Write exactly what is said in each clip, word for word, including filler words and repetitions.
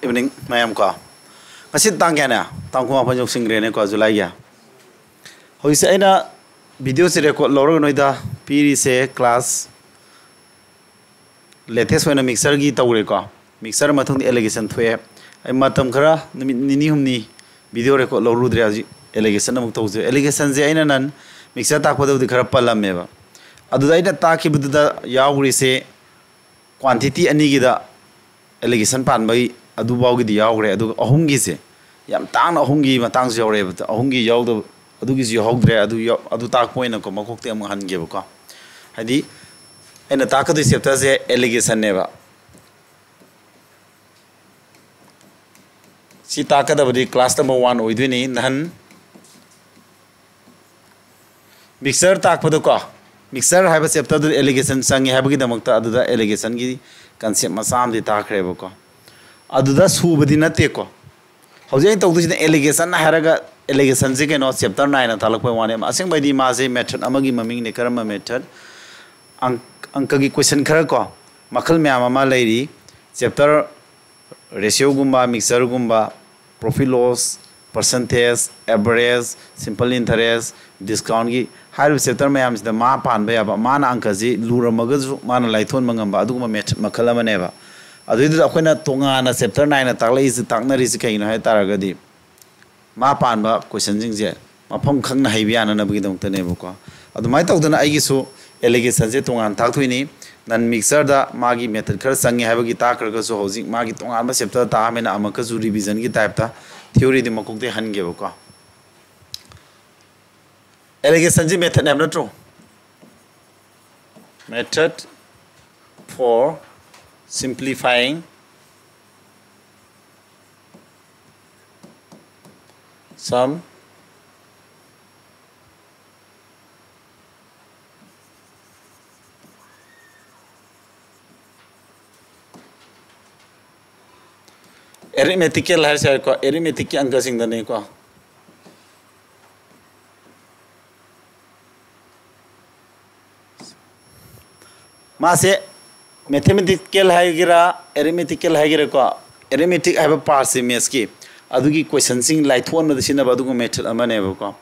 Evening ꯃꯌꯥꯝ ꯀꯣ꯫ ꯉꯁꯤ ꯇꯥꯡ ꯀꯌꯥꯅꯦ? ꯇꯥꯡ ꯀꯨꯟꯃꯥꯄꯟ ꯌꯧꯁꯤꯟꯈ꯭ꯔꯦꯅꯦꯀꯣ, ꯖꯨꯂꯥꯏꯒꯤ꯫ ꯍꯧꯖꯤꯛꯁꯦ ꯑꯩꯅ videoꯁꯦ record ꯂꯧꯔꯒ ꯅꯣꯏꯗ ꯄꯤꯔꯤꯁꯦ class latest ꯑꯣꯏꯅ mixerꯒꯤ ꯇꯧꯔꯦꯀꯣ꯫ Mixer ꯃꯇꯨꯡꯗ alligation ꯊꯣꯛꯑꯦ꯫ ꯑꯩ ꯃꯇꯝ ꯈꯔ, ꯅꯨꯃꯤꯠ ꯅꯤꯅꯤ ꯍꯨꯝꯅꯤ video record ꯂꯧꯔꯨꯗ꯭ꯔꯦ, ꯍꯧꯖꯤꯛ alligation ꯑꯃꯨꯛ ꯇꯧꯖꯩ꯫ Alligationꯁꯦ ꯑꯩꯅ ꯅꯍꯥꯟ mixer ꯇꯥꯛꯄꯗꯕꯨꯗꯤ ꯈꯔ ꯄꯜꯂꯝꯃꯦꯕ꯫ ꯑꯗꯨꯗ ꯑꯩꯅ ꯇꯥꯛꯈꯤꯕꯗꯨꯗ ꯌꯥꯎꯈ꯭ꯔꯤꯁꯦ quantity ꯑꯅꯤꯒꯤꯗ alligation ꯄꯥꯟꯕꯒꯤ ꯑꯗꯨꯐꯥꯎꯒꯤꯗꯤ ꯌꯥꯎꯈ꯭ꯔꯦ, ꯑꯗꯨꯒ ꯑꯍꯨꯝꯒꯤꯁꯦ, ꯌꯥꯝ ꯇꯥꯡꯅ ꯑꯍꯨꯝꯒꯤ ꯃꯇꯥꯡꯁꯨ ꯌꯥꯎꯔꯛꯑꯦꯕ꯫ ꯑꯍꯨꯝꯒꯤ ꯌꯥꯎꯗꯕ, ꯑꯗꯨꯒꯤꯁꯨ ꯌꯥꯎꯍꯧꯗ꯭ꯔꯦ꯫ ꯑꯗꯨ ꯌꯥꯎ-, ꯑꯗꯨ ꯇꯥꯛꯄ ꯑꯣꯏꯅꯀꯣ, ꯃꯀꯣꯛꯇꯩ ꯑꯃꯨꯛ ꯍꯟꯒꯦꯕꯀꯣ꯫ ꯍꯥꯏꯗꯤ ꯑꯩꯅ ꯇꯥꯛꯀꯗꯣꯏ chapterꯁꯦ alligationꯅꯦꯕ꯫ ꯁꯤ ꯇꯥꯛꯀꯗꯕꯗꯤ class number one ꯑꯣꯏꯗꯣꯏꯅꯤ꯫ ꯅꯍꯥꯟ mixer ꯇꯥꯛꯄꯗꯀꯣ, mixer ꯍꯥꯏꯕ chapterꯗꯨꯗ alligation ꯆꯪꯉꯤ ꯍꯥꯏꯕꯒꯤꯗꯃꯛꯇ ꯑꯗꯨꯗ alligationꯒꯤ concept ꯃꯆꯥ ꯑꯃꯗꯤ ꯇꯥꯛꯈ꯭ꯔꯦꯕꯀꯣ꯫ ꯑꯗꯨꯗ ꯁꯨꯕꯗꯤ ꯅꯠꯇꯦꯀꯣ꯫ ꯍꯧꯖꯤꯛ ꯑꯩꯅ ꯇꯧꯗꯣꯏꯁꯤꯅ alligation ꯍꯥꯏꯔꯒ, alligationꯁꯦ ꯀꯩꯅꯣ, chapter nineꯅ ꯇꯥꯛꯂꯛꯄꯩ ꯋꯥꯅꯦ꯫ ꯑꯁꯦꯡꯕꯩꯗꯤ ꯃꯥꯁꯦ method ꯑꯃꯒꯤ ꯃꯃꯤꯡꯅꯦ꯫ ꯀꯔꯝꯕ method? ꯑꯪ-, ꯑꯪꯀꯒꯤ question ꯈꯔ ꯀꯣ, ꯃꯈꯜ ꯃꯌꯥꯝ ꯑꯃ ꯂꯩꯔꯤ꯫ Chapter ratioꯒꯨꯝꯕ, mixerꯒꯨꯝꯕ, profit loss, percentage, average, simple interest, discountꯀꯤ ꯍꯥꯏꯔꯤꯕ chapter ꯃꯌꯥꯝꯁꯤꯗ ꯃꯥ ꯄꯥꯟꯕ ꯌꯥꯕ, ꯃꯥꯅ ꯑꯪꯀꯁꯤ ꯂꯨꯔꯝꯃꯒꯁꯨ ꯃꯥꯅ ꯂꯥꯏꯊꯣꯟꯕ ꯉꯝꯕ ꯑꯗꯨꯒꯨꯝꯕ method ꯃꯈꯜ ꯑꯃꯅꯦꯕ꯫ ꯑꯗꯨꯏꯗꯨꯗ ꯑꯩꯈꯣꯏꯅ ꯇꯣꯉꯥꯟꯅ chapter nineꯅ ꯇꯥꯛꯂꯛꯏꯁꯤ, ꯇꯥꯛꯅꯔꯤꯁꯤ ꯀꯩꯒꯤꯅꯣ ꯍꯥꯏ ꯇꯥꯔꯒꯗꯤ, ꯃꯥ ꯄꯥꯟꯕ questionꯁꯤꯡꯁꯦ ꯃꯐꯝ ꯈꯪꯅ ꯍꯩꯕ ꯌꯥꯅꯅꯕꯒꯤꯗamꯛꯇꯅꯦꯕꯀꯣ꯫ ꯑꯗꯨꯃꯥꯏꯅ ꯇꯧꯗꯅ ꯑꯩꯒꯤꯁꯨ alligationꯁꯦ ꯇꯣꯉꯥꯟꯅ ꯇꯥꯛꯇꯣꯏꯅꯤ꯫ Non mixerꯗ ꯃꯥꯒꯤ method ꯈꯔ ꯆꯪꯉꯦ ꯍꯥꯏꯕꯒꯤ ꯇꯥꯛꯈ꯭ꯔꯒꯁꯨ, ꯍꯧꯖꯤꯛ ꯃꯥꯒꯤ ꯇꯣꯉꯥꯟꯕ chapter ꯇꯥꯛꯑꯃꯤꯅ ꯑꯃꯨꯛꯀꯁꯨ revisionꯒꯤ typeꯇ theoryꯗꯤ ꯃꯀꯣꯛꯇꯩ ꯍꯟꯒꯦꯕꯀꯣ꯫ Alligationꯁꯤ method ꯍꯥꯏꯕ ꯅꯠꯇ꯭ꯔꯣ? Method for simplifying some arithmetical ꯍꯥꯏꯔꯁꯨ ꯌꯥꯏꯀꯣ, arithmeticꯀꯤ ꯑꯪꯀꯁꯤꯡꯗꯅꯤꯀꯣ꯫ ꯃꯥꯁꯦ mathematical ꯍꯥꯏꯒꯦꯔꯥ, arithmetical ꯍꯥꯏꯒꯦꯔꯥꯀꯣ, ꯑꯦꯔꯤꯃꯦꯇꯤꯛ ꯍꯥꯏꯕ ꯄꯥꯔꯠꯁꯦ ꯃꯦꯠꯁꯀꯤ, ꯑꯗꯨꯒꯤ ꯀꯣꯏꯁꯟꯁꯤꯡ ꯂꯥꯏꯊꯣꯛꯍꯟꯕꯗ ꯁꯤꯖꯤꯟꯅꯕ ꯑꯗꯨꯒꯨꯝꯕ ꯃꯦꯊꯠ ꯑꯃꯅꯦꯕꯀꯣ꯫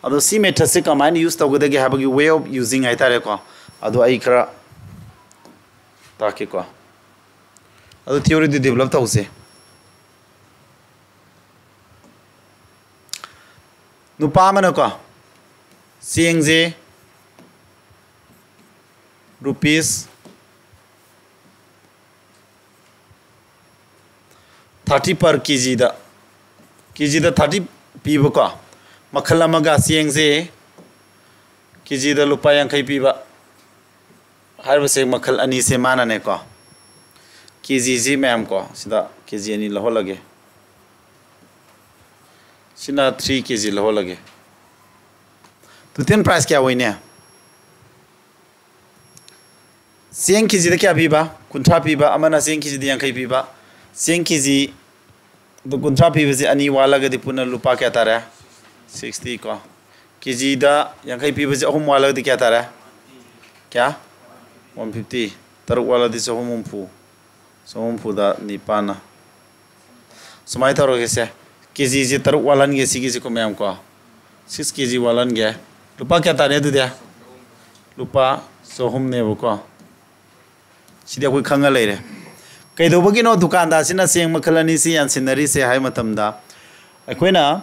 ꯑꯗꯣ ꯁꯤ ꯃꯦꯊꯠꯁꯦ ꯀꯃꯥꯏꯅ ꯌꯨꯁ ꯇꯧꯒꯗꯒꯦ ꯍꯥꯏꯕꯒꯤ ꯋꯦ ꯑꯣꯐ ꯌꯨꯖꯤꯡ ꯍꯥꯏꯇꯥꯔꯦꯀꯣ, ꯑꯗꯣ ꯑꯩ ꯈꯔ ꯇꯥꯛꯀꯦꯀꯣ꯫ ꯑꯗꯣ ꯊꯤꯑꯣꯔꯤꯗꯨ ꯗꯤꯕꯂꯞ ꯇꯧꯁꯦ꯫ ꯅꯨꯄꯥ ꯑꯃꯅꯀꯣ ꯆꯦꯡꯁꯦ ꯔꯨꯄꯤꯁ ꯊꯥꯔꯇꯤ ꯄꯔ ꯀꯦꯖꯤꯗ, ꯀꯦꯖꯤꯗ ꯊꯥꯔꯇꯤ ꯄꯤꯕꯀꯣ, ꯃꯈꯜ ꯑꯃꯒ ꯆꯦꯡꯁꯦ ꯀꯦꯖꯤꯗ ꯂꯨꯄꯥ ꯌꯥꯡꯈꯩ ꯄꯤꯕ ꯍꯥꯏꯔꯤꯕꯁꯦ ꯃꯈꯜ ꯑꯅꯤꯁꯦ ꯃꯥꯅꯅꯦꯀꯣ꯫ ꯀꯦꯖꯤꯁꯤ ꯃꯌꯥꯝꯀꯣ, ꯁꯤꯗ ꯀꯦꯖꯤ ꯑꯅꯤ ꯂꯧꯍꯜꯂꯒꯦ, ꯁꯤꯅ ꯊ꯭ꯔꯤ ꯀꯦꯖꯤ ꯂꯧꯍꯜꯂꯒꯦ꯫ ꯇꯣꯇꯦꯜ ꯄ꯭ꯔꯥꯏꯁ ꯀꯌꯥ ꯑꯣꯏꯅꯤ? ꯆꯦꯡ ꯀꯦꯖꯤꯗ ꯀꯌꯥ ꯄꯤꯕ? ꯀꯨꯟꯊ꯭ꯔꯥ ꯄꯤꯕ꯫ ꯑꯃꯅ ꯆꯦꯡ ꯀꯦꯖꯤꯗ ꯌꯥꯡꯈꯩ ꯄꯤꯕ꯫ ꯆꯦꯡ ꯀꯦꯖꯤ ꯑꯗꯨ ꯀꯨꯟꯊ꯭ꯔꯥ ꯄꯤꯕꯁꯦ ꯑꯅꯤ ꯋꯥꯠꯂꯒꯗꯤ ꯄꯨꯟꯅ ꯂꯨꯄꯥ ꯀꯌꯥ ꯇꯥꯔꯦ? ꯁꯤꯛꯁꯇꯤ ꯀꯣ꯫ ꯀꯦꯖꯤꯗ ꯌꯥꯡꯈꯩ ꯄꯤꯕꯁꯦ ꯑꯍꯨꯝ ꯋꯥꯠꯂꯒꯗꯤ ꯀꯌꯥ ꯇꯥꯔꯦ? ꯀꯌꯥ? One fifty. ꯇꯔꯨꯛ ꯋꯥꯠꯂꯗꯤ ꯆꯍꯨꯝ ꯍꯨꯝꯐꯨ꯫ ꯆꯍꯨꯝ ꯍꯨꯝꯐꯨꯗ ꯅꯤꯄꯥꯟꯅ꯫ ꯁꯨꯃꯥꯏꯅ ꯇꯧꯔꯒꯦꯁꯦ, ꯀꯦꯖꯤꯁꯦ ꯇꯔꯨꯛ ꯋꯥꯠꯍꯟꯒꯦ ꯁꯤꯒꯤꯁꯦꯀꯣ ꯃꯌꯥꯝꯀꯣ꯫ ꯁꯤꯛꯁ ꯀꯦꯖꯤ ꯋꯥꯠꯍꯟꯒꯦ꯫ ꯂꯨꯄꯥ ꯀꯌꯥ ꯇꯥꯔꯦ ꯑꯗꯨꯗꯤ? ꯂꯨꯄꯥ ꯆꯍꯨꯝꯅꯦꯕꯀꯣ꯫ ꯁꯤꯗꯤ ꯑꯩꯈꯣꯏ ꯈꯪꯉ ꯂꯩꯔꯦ꯫ ꯀꯩꯗꯧꯕꯒꯤꯅꯣ ꯗꯨꯀꯥꯟꯗꯥꯁꯤꯅ ꯆꯦꯡ ꯃꯈꯜ ꯑꯅꯤꯁꯤ ꯌꯥꯟꯁꯤꯟꯅꯔꯤꯁꯦ ꯍꯥꯏꯕ ꯃꯇꯝꯗ, ꯑꯩꯈꯣꯏꯅ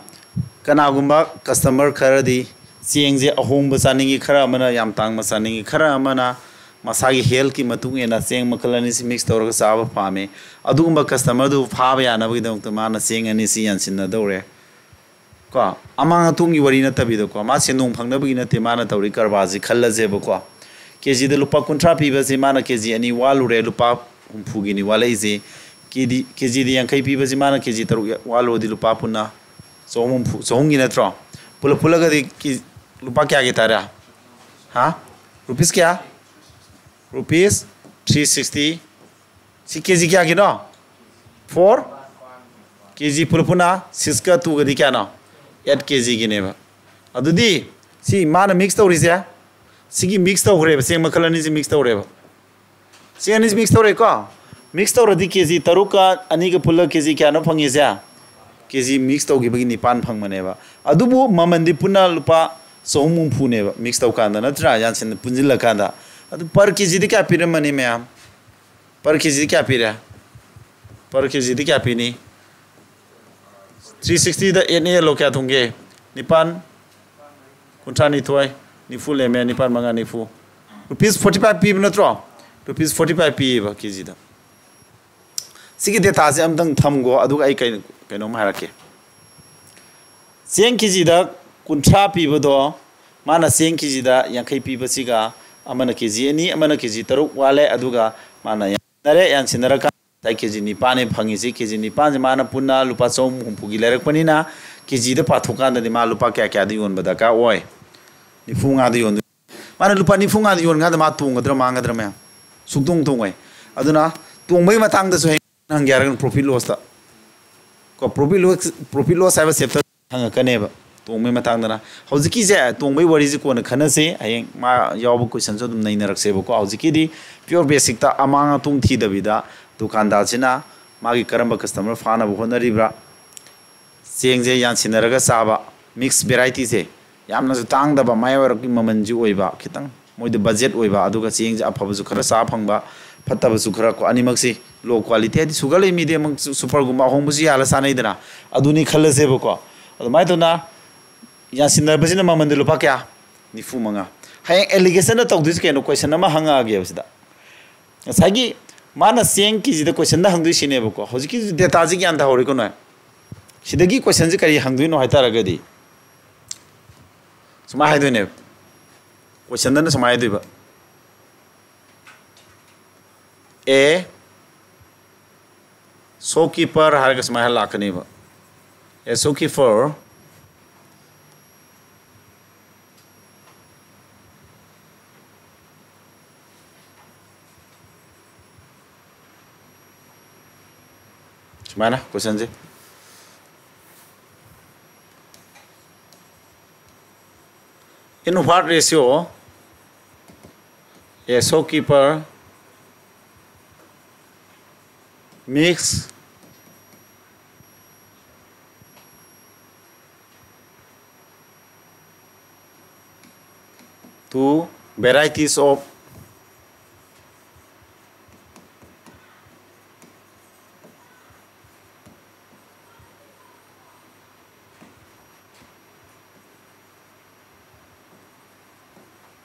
ꯀꯅꯥꯒꯨꯝꯕ ꯀꯁꯇꯃꯔ ꯈꯔꯗꯤ ꯆꯦꯡꯁꯦ ꯑꯍꯣꯡꯕ ꯆꯥꯅꯤꯡꯉꯤ, ꯈꯔ ꯑꯃꯅ ꯌꯥꯝ ꯇꯥꯡꯕ ꯆꯥꯅꯤꯡꯉꯤ, ꯈꯔ ꯑꯃꯅ ꯃꯁꯥꯒꯤ ꯍꯦꯜꯊꯀꯤ ꯃꯇꯨꯡ ꯏꯟꯅ ꯆꯦꯡ ꯃꯈꯜ ꯑꯅꯤꯁꯤ ꯃꯤꯛꯁ ꯇꯧꯔꯒ ꯆꯥꯕ ꯄꯥꯝꯃꯤ꯫ ꯑꯗꯨꯒꯨꯝꯕ ꯀꯁꯇꯃꯔꯗꯨ ꯐꯥꯕ ꯌꯥꯅꯕꯒꯤꯗꯃꯛꯇ ꯃꯥꯅ ꯆꯦꯡ ꯑꯅꯤꯁꯤ ꯌꯥꯟꯁꯤꯟꯅꯗꯧꯔꯦ꯫ ꯀꯣ, ꯑꯃꯥꯡ ꯑꯇꯣꯡꯒꯤ ꯋꯥꯔꯤ ꯅꯠꯇꯕꯤꯗꯀꯣ, ꯃꯥ ꯁꯦꯟꯗꯣꯡ ꯐꯪꯅꯕꯒꯤ ꯅꯠꯇꯦ ꯃꯥꯅ ꯇꯧꯔꯤ ꯀꯔꯕꯥꯔꯁꯤ ꯈꯜꯂꯁꯦꯕꯀꯣ꯫ ꯀꯦꯖꯤꯗ ꯂꯨꯄꯥ ꯀꯨꯟꯊ꯭ꯔꯥ ꯄꯤꯕꯁꯤ ꯃꯥꯅ ꯀꯦꯖꯤ ꯑꯅꯤ ꯋꯥꯜꯂꯨꯔꯦ, ꯂꯨꯄꯥ ꯍꯨꯝꯐꯨꯒꯤꯅꯤ ꯋꯥꯠꯂꯛꯏꯁꯤ꯫ ꯀꯦꯗꯤ-, ꯀꯦꯖꯤꯗ ꯌꯥꯡꯈꯩ ꯄꯤꯕꯁꯤ ꯃꯥꯅ ꯀꯦꯖꯤ ꯇꯔꯨꯛ ꯋꯥꯜꯂꯨꯔꯗꯤ ꯂꯨꯄꯥ ꯄꯨꯟꯅ ꯆꯍꯨꯝ ꯍꯨꯝꯐꯨ, ꯆꯍꯨꯝꯒꯤ ꯅꯠꯇ꯭ꯔꯣ? ꯄꯨꯂꯞ ꯄꯨꯜꯂꯒꯗꯤ ꯀꯦ-, ꯂꯨꯄꯥ ꯀꯌꯥꯒꯤ ꯇꯥꯔꯦ? ꯍꯥ? ꯔꯨꯄꯤꯁ ꯀꯌꯥ? Rupees three sixty. ꯁꯤ ꯀꯦꯖꯤ ꯀꯌꯥꯒꯤꯅꯣ? ꯐꯣꯔ꯫ ꯀꯦꯖꯤ ꯄꯨꯂꯞ ꯄꯨꯟꯅ ꯁꯤꯛꯁꯀ ꯇꯨꯒꯗꯤ ꯀꯌꯥꯅꯣ? ꯑꯩꯠ ꯀꯦꯖꯤꯒꯤꯅꯦꯕ꯫ ꯑꯗꯨꯗꯤ ꯁꯤ ꯃꯥꯅ ꯃꯤꯛꯁ ꯇꯧꯔꯤꯁꯦ, ꯁꯤꯒꯤ ꯃꯤꯛꯁ ꯇꯧꯈ꯭ꯔꯦꯕ, ꯆꯦꯡ ꯃꯈꯜ ꯑꯅꯤꯁꯤ ꯃꯤꯛꯁ ꯇꯧꯔꯦꯕ꯫ ꯆꯦꯡ ꯑꯅꯤꯁꯤ ꯃꯤꯛꯁ ꯇꯧꯔꯦꯀꯣ꯫ Mix ꯇꯧꯔꯗꯤ ꯀꯦ ꯖꯤ ꯇꯔꯨꯛꯀ ꯑꯅꯤꯒ ꯄꯨꯜꯂ ꯀꯦ ꯖꯤ ꯀꯌꯥꯅꯣ ꯐꯪꯉꯤꯁꯦ? ꯀꯦ ꯖꯤ mix ꯇꯧꯈꯤꯕꯒꯤ ꯅꯤꯄꯥꯟ ꯐꯪꯕꯅꯦꯕ꯫ ꯑꯗꯨꯕꯨ ꯃꯃꯜꯗꯤ ꯄꯨꯟꯅ ꯂꯨꯄꯥ ꯆꯍꯨꯝ ꯍꯨꯝꯐꯨꯅꯦꯕ, mix ꯇꯧꯀꯥꯟꯗ, ꯅꯠꯇ꯭ꯔꯥ? ꯌꯥꯟꯁꯤꯟ ꯄꯨꯟꯁꯤꯜꯂꯀꯥꯟꯗ꯫ ꯑꯗꯨ per ꯀꯦ ꯖꯤꯗꯤ ꯀꯌꯥ ꯄꯤꯔꯝꯃꯅꯤ, ꯃꯌꯥꯝ? Per ꯀꯦ ꯖꯤꯗꯤ ꯀꯌꯥ ꯄꯤꯔꯦ? Per ꯀꯦ ꯖꯤꯗꯤ ꯀꯌꯥ ꯄꯤꯅꯤ? Three sixty ꯗ eight ꯅ ꯌꯦꯜꯂꯣ, ꯀꯌꯥ ꯊꯣꯡꯒꯦ? ꯅꯤꯄꯥꯟ, ꯀꯨꯟꯊ꯭ꯔꯥ ꯅꯤꯊꯣꯏ, ꯅꯤꯐꯨ ꯂꯦꯝꯃꯦ, ꯅꯤꯄꯥꯟ ꯃꯉꯥ ꯅꯤꯐꯨ꯫ Rupees forty five ꯄꯤꯕ ꯅꯠꯇ꯭ꯔꯣ? Rupees forty five ꯄꯤꯌꯦꯕ ꯀꯦ ꯖꯤꯗ꯫ ꯁꯤꯒꯤ data ꯁꯦ ꯑꯝꯇꯪ ꯊꯝꯈꯣ, ꯑꯗꯨꯒ ꯑꯩ ꯀꯩ-, ꯀꯩꯅꯣꯝ ꯍꯥꯏꯔꯛꯀꯦ꯫ ꯆꯦꯡ ꯀꯦ ꯖꯤꯗ ꯀꯨꯟꯊ꯭ꯔꯥ ꯄꯤꯕꯗꯣ, ꯃꯥꯅ ꯆꯦꯡ ꯀꯦ ꯖꯤꯗ ꯌꯥꯡꯈꯩ ꯄꯤꯕꯁꯤꯒ, ꯑꯃꯅ ꯀꯦ ꯖꯤ ꯑꯅꯤ, ꯑꯃꯅ ꯀꯦ ꯖꯤ ꯇꯔꯨꯛ ꯋꯥꯠꯂꯦ, ꯑꯗꯨꯒ ꯃꯥꯅ ꯌꯥꯟꯁꯤꯟꯅꯔꯦ, ꯌꯥꯟꯁꯤꯟꯅꯔꯀꯥꯟꯗ ꯉꯁꯥꯏ ꯀꯦ ꯖꯤ ꯅꯤꯄꯥꯟꯅꯦ ꯐꯪꯉꯤꯁꯤ, ꯀꯦ ꯖꯤ ꯅꯤꯄꯥꯟꯁꯦ ꯃꯥꯅ ꯄꯨꯟꯅ ꯂꯨꯄꯥ ꯆꯍꯨꯝ ꯍꯨꯝꯐꯨꯒꯤ ꯂꯩꯔꯛꯄꯅꯤꯅ, ꯀꯦ ꯖꯤꯗ ꯄꯥꯊꯣꯛꯀꯥꯟꯗꯗꯤ ꯃꯥ ꯂꯨꯄꯥ ꯀꯌꯥ ꯀꯌꯥꯗ ꯌꯣꯟꯕ ꯗꯔꯀꯥꯔ ꯑꯣꯏ? ꯅꯤꯐꯨ ꯃꯉꯥꯗ ꯌꯣꯟꯗꯣꯏ-, ꯃꯥꯅ ꯂꯨꯄꯥ ꯅꯤꯐꯨ ꯃꯉꯥꯗ ꯌꯣꯟꯀꯥꯟꯗ ꯃꯥ ꯇꯣꯡꯒꯗ꯭ꯔꯥ ꯃꯥꯡꯒꯗ꯭ꯔꯥ, ꯃꯌꯥꯝ? ꯁꯨꯛꯇꯣꯡ ꯇꯣꯡꯉꯣꯏ꯫ ꯑꯗꯨꯅ ꯇꯣꯡꯕꯒꯤ ꯃꯇꯥꯡꯗꯁꯨ ꯍꯌꯦꯡ ꯍꯪꯒꯦ ꯍꯥꯏꯔꯒꯅ profit loss ꯇ꯫ ꯀꯣ, profit loss, profit loss ꯍꯥꯏꯕ chapter ꯍꯪꯉꯛꯀꯅꯦꯕ ꯇꯣꯡꯕꯒꯤ ꯃꯇꯥꯡꯗꯅ꯫ ꯍꯧꯖꯤꯛꯀꯤꯁꯦ, ꯇꯣꯡꯕꯒꯤ ꯋꯥꯔꯤꯁꯦ ꯀꯣꯟꯅ ꯈꯟꯅꯁꯤ, ꯍꯌꯦꯡ ꯃꯥ ꯌꯥꯎꯕ question ꯁꯨ ꯑꯗꯨꯝ ꯅꯩꯅꯔꯛꯁꯦꯕꯀꯣ꯫ ꯍꯧꯖꯤꯛꯀꯤꯗꯤ pure basic ꯇ ꯑꯃꯥꯡ ꯑꯇꯣꯡ ꯊꯤꯗꯕꯤꯗ ꯗꯨꯀꯥꯟꯗꯥꯔꯁꯤꯅ ꯃꯥꯒꯤ ꯀꯔꯝꯕ customer ꯐꯥꯅꯕ ꯍꯣꯠꯅꯔꯤꯕ꯭ꯔꯥ, ꯆꯦꯡꯁꯦ ꯌꯥꯟꯁꯤꯟꯅꯔꯒ ꯆꯥꯕ, mix variety ꯁꯦ ꯌꯥꯝꯅꯁꯨ ꯇꯥꯡꯗꯕ, ꯃꯌꯥꯏ ꯋꯥꯏꯔꯞꯀꯤ ꯃꯃꯜꯁꯨ ꯑꯣꯏꯕ, ꯈꯤꯇꯪ ꯃꯣꯏꯗ budget ꯑꯣꯏꯕ, ꯑꯗꯨꯒ ꯆꯦꯡꯁꯦ ꯑꯐꯕꯁꯨ ꯈꯔ ꯆꯥ ꯐꯪꯕ, ꯐꯠꯇꯕꯁꯨ ꯈꯔ ꯀꯣ, ꯑꯅꯤꯃꯛꯁꯤ low quality, ꯍꯥꯏꯗꯤ sugar ꯂꯩ ꯃꯤꯗꯤ ꯑꯃꯨꯛ super ꯒꯨꯝꯕ ꯑꯍꯣꯡꯕꯁꯨ ꯌꯥꯜꯂ ꯆꯥꯅꯩꯗꯅ, ꯑꯗꯨꯅꯤ ꯈꯜꯂꯁꯦꯕꯀꯣ꯫ ꯑꯗꯨꯃꯥꯏꯅ ꯇꯧꯅ ꯌꯥꯟꯁꯤꯟꯅꯕꯁꯤꯅ ꯃꯃꯜꯗꯤ ꯂꯨꯄꯥ ꯀꯌꯥ? ꯅꯤꯐꯨ ꯃꯉꯥ꯫ ꯍꯌꯦꯡ allegation ꯅ ꯇꯧꯗꯣꯏꯁꯤ ꯀꯩꯅꯣ? Question ꯑꯃ ꯍꯪꯉꯛꯑꯒꯦꯕ ꯁꯤꯗ꯫ ꯉꯁꯥꯏꯒꯤ ꯃꯥꯅ ꯆꯦꯡ ꯀꯦ ꯖꯤꯗ question ꯗ ꯍꯪꯗꯣꯏꯁꯤꯅꯦꯕꯀꯣ꯫ ꯍꯧꯖꯤꯛꯀꯤ data ꯁꯤ ꯒ꯭ꯌꯥꯟ ꯇꯥꯍꯧꯔꯦꯀꯣ ꯅꯣꯏ? ꯁꯤꯗꯒꯤ question ꯁꯤ ꯀꯔꯤ ꯍꯪꯗꯣꯏꯅꯣ ꯍꯥꯏ ꯇꯥꯔꯒꯗꯤ, ꯁꯨꯃꯥꯏꯅ ꯍꯥꯏꯗꯣꯏꯅꯦꯕ꯫ Question ꯗꯅ ꯁꯨꯃꯥꯏꯅ ꯍꯥꯏꯗꯣꯏꯕ, "A shopkeeper" ꯍꯥꯏꯔꯒ ꯁꯨꯃꯥꯏꯅ ꯂꯥꯛꯀꯅꯦꯕ꯫ "A shopkeeper ꯁꯨꯃꯥꯏꯅ question say, "In what ratio a shopkeeper Mix two varieties of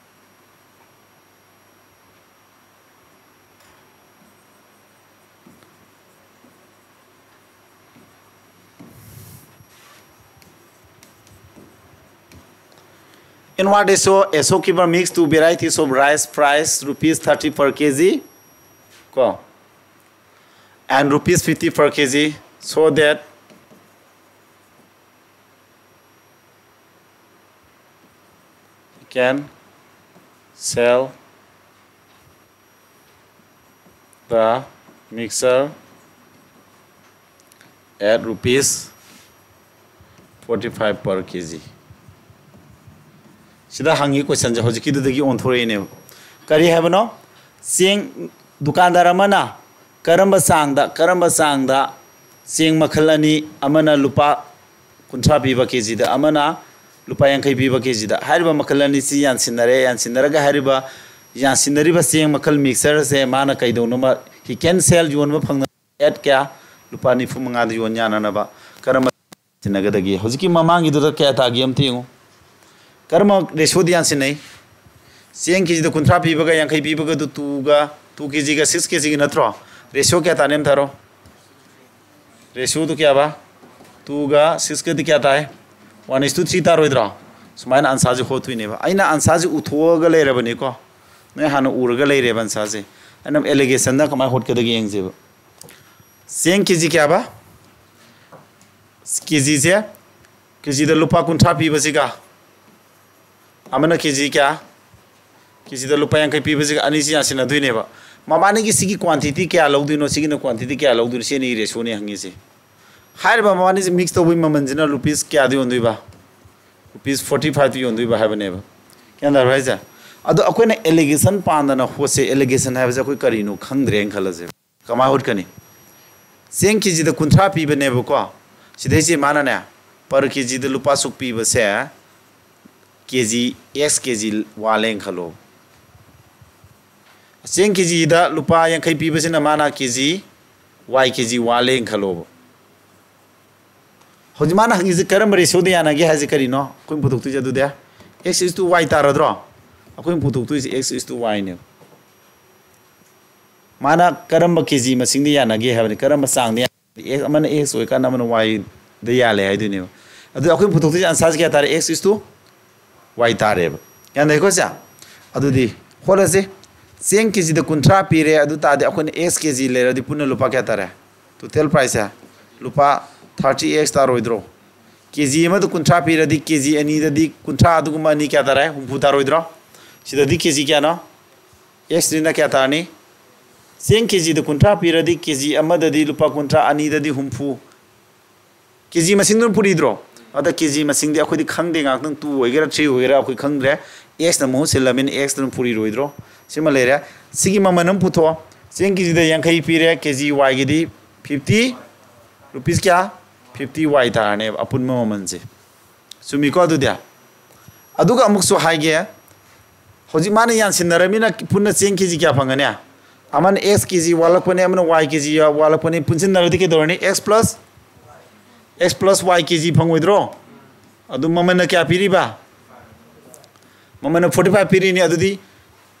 In what ratio a shopkeeper mix two varieties of rice price rupees thirty per kg, ꯀꯣ, and rupees fifty per kg, so that he can sell the mixture at rupees forty five per kg. ꯁꯤꯗ ꯍꯪꯉꯤ questionꯁꯦ ꯍꯧꯖꯤꯛꯀꯤꯗꯨꯗꯒꯤ ꯑꯣꯟꯊꯣꯔꯛꯏꯅꯦꯕ꯫ ꯀꯔꯤ ꯍꯥꯏꯕꯅꯣ? ꯆꯦꯡ ꯗꯨꯀꯥꯟꯗꯥꯔ ꯑꯃꯅ ꯀꯔꯝꯕ ꯆꯥꯡꯗ, ꯀꯔꯝꯕ ꯆꯥꯡꯗ ꯆꯦꯡ ꯃꯈꯜ ꯑꯅꯤ, ꯑꯃꯅ ꯂꯨꯄꯥ ꯀꯨꯟꯊ꯭ꯔꯥ ꯄꯤꯕ ꯀꯦꯖꯤꯗ, ꯑꯃꯅ ꯂꯨꯄꯥ ꯌꯥꯡꯈꯩ ꯄꯤꯕ ꯀꯦꯖꯤꯗ, ꯍꯥꯏꯔꯤꯕ ꯃꯈꯜ ꯑꯅꯤꯁꯤ ꯌꯥꯟꯁꯤꯟꯅꯔꯦ꯫ ꯌꯥꯟꯁꯤꯟꯅꯔꯒ ꯍꯥꯏꯔꯤꯕ ꯌꯥꯟꯁꯤꯟꯅꯔꯤꯕ ꯆꯦꯡ ꯃꯈꯜ mixtureꯁꯦ ꯃꯥꯅ ꯀꯩꯗꯧꯅꯕ, he can sell, ꯌꯣꯟꯕ ꯐꯪꯅꯕ at ꯀꯌꯥ? ꯂꯨꯄꯥ ꯅꯤꯐꯨ ꯃꯉꯥꯗ ꯌꯣꯟ ꯌꯥꯅꯅꯕ ꯀꯔꯝꯕ ꯁꯤꯟꯅꯒꯗꯒꯦ? ꯍꯧꯖꯤꯛꯀꯤ ꯃꯃꯥꯡꯒꯤꯗꯨꯗ ꯀꯌꯥ ꯇꯥꯒꯦ ꯑꯝꯇ ꯌꯦꯡꯉꯨ꯫ ꯀꯔꯝꯕ ratioꯗ ꯌꯥꯟꯁꯤꯟꯅꯩ? ꯆꯦꯡ ꯀꯦꯖꯤꯗ ꯀꯨꯟꯊ꯭ꯔꯥ ꯄꯤꯕꯒ ꯌꯥꯡꯈꯩ ꯄꯤꯕꯒꯗꯨ twoꯒ, two kgꯒ six kgꯒ ꯅꯠꯇ꯭ꯔꯣ? Ratio ꯀꯌꯥ ꯇꯥꯅꯤ ꯑꯝꯇ ꯍꯥꯏꯔꯣ꯫ Ratioꯗꯨ ꯀꯌꯥꯕ? Twoꯒ sixꯀꯗꯤ ꯀꯌꯥ ꯇꯥꯏ? One is to three ꯇꯥꯔꯣꯏꯗ꯭ꯔꯣ? ꯁꯨꯃꯥꯏꯅ answerꯁꯦ ꯍꯣꯠꯇꯣꯏꯅꯦꯕ꯫ ꯑꯩꯅ answerꯁꯦ ꯎꯊꯣꯛꯑꯒ ꯂꯩꯔꯕꯅꯤꯀꯣ꯫ ꯅꯣꯏ ꯍꯥꯟꯅ ꯎꯔꯒ ꯂꯩꯔꯦꯕ answerꯁꯦ꯫ ꯑꯩꯅ allegationꯗ ꯀꯃꯥꯏꯅ ꯍꯣꯠꯀꯗꯒꯦ ꯌꯦꯡꯁꯦꯕ꯫ ꯆꯦꯡ ꯀꯦꯖꯤ ꯀꯌꯥꯕ? ꯀꯦꯖꯤꯁꯦ, ꯀꯦꯖꯤꯗ ꯂꯨꯄꯥ ꯀꯨꯟꯊ꯭ꯔꯥ ꯄꯤꯕꯁꯤꯒ, ꯑꯃꯅ ꯀꯦꯖꯤ ꯀꯌꯥ? ꯀꯦꯖꯤꯗ ꯂꯨꯄꯥ ꯌꯥꯡꯈꯩ ꯄꯤꯕꯁꯤꯒ ꯑꯅꯤꯁꯤ ꯌꯥꯟꯁꯤꯟꯅꯗꯣꯏꯅꯦꯕ꯫ ꯃꯕꯥꯅꯤꯒꯤ ꯁꯤꯒꯤ quantity ꯀꯌꯥ ꯂꯧꯗꯣꯏꯅꯣ, ꯁꯤꯒꯤꯅ quantity ꯀꯌꯥ ꯂꯧꯗꯣꯏꯅꯣ, ꯁꯤ ꯑꯅꯤ ratioꯅꯦ ꯍꯪꯉꯤꯁꯦ꯫ ꯍꯥꯏꯔꯤꯕ ꯃꯕꯥꯅꯤꯁꯦ mix ꯇꯧꯕꯒꯤ ꯃꯃꯜꯁꯤꯅ rupees ꯀꯌꯥꯗ ꯌꯣꯟꯗꯣꯏꯕ? Rupees forty fiveꯇ ꯌꯣꯟꯗꯣꯏꯕ ꯍꯥꯏꯕꯅꯦꯕ꯫ ꯒ꯭ꯌꯥꯟ ꯇꯥꯔꯕ ꯍꯥꯏꯁꯦ? ꯑꯗꯣ ꯑꯩꯈꯣꯏꯅ allegation ꯄꯥꯟꯗꯅ ꯍꯣꯠꯁꯦ, allegation ꯍꯥꯏꯕꯁꯦ ꯑꯩꯈꯣꯏ ꯀꯔꯤꯅꯣ ꯈꯪꯗ꯭ꯔꯦꯅ ꯈꯜꯂꯁꯦꯕ꯫ ꯀꯃꯥꯏ ꯍꯣꯠꯀꯅꯤ? ꯆꯦꯡ ꯀꯦꯖꯤꯗ ꯀꯨꯟꯊ꯭ꯔꯥ ꯄꯤꯕꯅꯦꯕꯀꯣ꯫ ꯁꯤꯗꯩꯁꯤ ꯃꯥꯅꯅꯦ, per ꯀꯦꯖꯤꯗ ꯂꯨꯄꯥ ꯁꯨꯛ ꯄꯤꯕꯁꯦ ꯀꯦꯖꯤ, X ꯀꯦꯖꯤ ꯋꯥꯠꯂꯦꯅ ꯈꯜꯂꯣ꯫ ꯆꯦꯡ ꯀꯦꯖꯤꯗ ꯂꯨꯄꯥ ꯌꯥꯡꯈꯩ ꯄꯤꯕꯁꯤꯅ ꯃꯥꯅ ꯀꯦꯖꯤ, Y ꯀꯦꯖꯤ ꯋꯥꯠꯂꯦꯅ ꯈꯜꯂꯣꯕ꯫ ꯍꯧꯖꯤꯛ ꯃꯥꯅ ꯍꯪꯉꯤꯁꯦ ꯀꯔꯝꯕ ratioꯗ ꯌꯥꯅꯒꯦ ꯍꯥꯏꯁꯦ ꯀꯔꯤꯅꯣ? ꯑꯩꯈꯣꯏꯅ ꯄꯨꯊꯣꯛꯇꯣꯏꯁꯦ ꯑꯗꯨꯗꯤ X is to Y ꯇꯥꯔꯗ꯭ꯔꯣ? ꯑꯩꯈꯣꯏꯅ ꯄꯨꯊꯣꯛꯇꯣꯏꯁꯦ X is to Y ꯅꯦꯕ꯫ ꯃꯥꯅ ꯀꯔꯝꯕ ꯀꯦꯖꯤ ꯃꯁꯤꯡꯗ ꯌꯥꯅꯒꯦ ꯍꯥꯏꯕꯅꯤ, ꯀꯔꯝꯕ ꯆꯥꯡꯗ ꯌꯥꯅꯒꯦ? X, ꯑꯃꯅ X ꯑꯣꯏꯀꯥꯟꯗ ꯑꯃꯅ Yꯗ ꯌꯥꯜꯂꯦ ꯍꯥꯏꯗꯣꯏꯅꯦꯕ꯫ ꯑꯗꯨ ꯑꯩꯈꯣꯏꯅ ꯄꯨꯊꯣꯛꯇꯣꯏꯁꯦ answerꯁꯦ ꯀꯌꯥ ꯇꯥꯔꯦ? X is to Y ꯇꯥꯔꯦꯕ꯫ ꯌꯥꯅꯩꯀꯣ ꯁꯦ? ꯑꯗꯨꯗꯤ ꯍꯣꯠꯂꯁꯤ꯫ ꯆꯦꯡ ꯀꯦꯖꯤꯗ ꯀꯨꯟꯊ꯭ꯔꯥ ꯄꯤꯔꯦ, ꯑꯗꯨ ꯇꯥꯔꯗꯤ ꯑꯩꯈꯣꯏꯅ X ꯀꯦꯖꯤ ꯂꯩꯔꯗꯤ ꯄꯨꯟꯅ ꯂꯨꯄꯥ ꯀꯌꯥ ꯇꯥꯔꯦ? Total priceꯁꯦ ꯂꯨꯄꯥ thirty X ꯇꯥꯔꯣꯏꯗ꯭ꯔꯣ? ꯀꯦꯖꯤ ꯑꯃꯗ ꯀꯨꯟꯊ꯭ꯔꯥ ꯄꯤꯔꯗꯤ ꯀꯦꯖꯤ ꯑꯅꯤꯗꯗꯤ ꯀꯨꯟꯊ꯭ꯔꯥ, ꯑꯗꯨꯒꯨꯝꯕ ꯑꯅꯤ ꯀꯌꯥ ꯇꯥꯔꯦ? ꯍꯨꯝꯐꯨ ꯇꯥꯔꯣꯏꯗ꯭ꯔꯣ? ꯁꯤꯗꯗꯤ ꯀꯦꯖꯤ ꯀꯌꯥꯅꯣ? Xꯅꯤꯅ ꯀꯌꯥ ꯇꯥꯔꯅꯤ? ꯆꯦꯡ ꯀꯦꯖꯤꯗ ꯀꯨꯟꯊ꯭ꯔꯥ ꯄꯤꯔꯗꯤ ꯀꯦꯖꯤ ꯑꯃꯗꯗꯤ ꯂꯨꯄꯥ ꯀꯨꯟꯊ꯭ꯔꯥ, ꯑꯅꯤꯗꯗꯤ ꯍꯨꯝꯐꯨ꯫ ꯀꯦꯖꯤ ꯃꯁꯤꯡꯗꯨꯅ ꯄꯨꯔꯤꯗ꯭ꯔꯣ? ꯑꯗ ꯀꯦꯖꯤ ꯃꯁꯤꯡꯗꯤ ꯑꯩꯈꯣꯏꯗꯤ ꯈꯪꯗꯦ, ꯉꯥꯛꯇꯪ two ꯑꯣꯏꯒꯦꯔꯥ three ꯑꯣꯏꯒꯦꯔꯥ ꯑꯩꯈꯣꯏ ꯈꯪꯗ꯭ꯔꯦ꯫ Xꯅ ꯃꯍꯨꯠ ꯁꯤꯜꯂꯃꯤꯅ Xꯇꯨꯅ ꯄꯨꯔꯤꯔꯣꯏꯗ꯭ꯔꯣ? ꯁꯤꯃ ꯂꯩꯔꯦ꯫ ꯁꯤꯒꯤ ꯃꯃꯜ ꯑꯃ ꯄꯨꯊꯣꯛꯑꯣ꯫ ꯆꯦꯡ ꯀꯦꯖꯤꯗ ꯌꯥꯡꯈꯩ ꯄꯤꯔꯦ, ꯀꯦꯖꯤ Yꯒꯤꯗꯤ fifty, rupees ꯀꯌꯥ? Fifty Y ꯇꯥꯔꯅꯦꯕ ꯑꯄꯨꯟꯕ ꯃꯃꯜꯁꯦ꯫ ꯆꯨꯝꯃꯤꯀꯣ ꯑꯗꯨꯗꯤ? ꯑꯗꯨꯒ ꯑꯃꯨꯛꯁꯨ ꯍꯥꯏꯒꯦ, ꯍꯧꯖꯤꯛ ꯃꯥꯅ ꯌꯥꯟꯁꯤꯟꯅꯔꯃꯤꯅ ꯄꯨꯟꯅ ꯆꯦꯡ ꯀꯦꯖꯤ ꯀꯌꯥ ꯐꯪꯒꯅꯤ? ꯑꯃꯅ X ꯀꯦꯖꯤ ꯋꯥꯠꯂꯛꯄꯅꯦ, ꯑꯃꯅ Y ꯀꯦꯖꯤ ꯋꯥꯠꯂꯛꯄꯅꯦ, ꯄꯨꯟꯁꯤꯟꯅꯔꯗꯤ ꯀꯩꯗꯧꯔꯅꯤ? X plus, X plus Y ꯀꯦꯖꯤ ꯐꯪꯉꯣꯏꯗ꯭ꯔꯣ? ꯑꯗꯨ ꯃꯃꯜꯅ ꯀꯌꯥ ꯄꯤꯔꯤꯕ? ꯃꯃꯜꯅ forty five ꯄꯤꯔꯤꯅꯤ꯫ ꯑꯗꯨꯗꯤ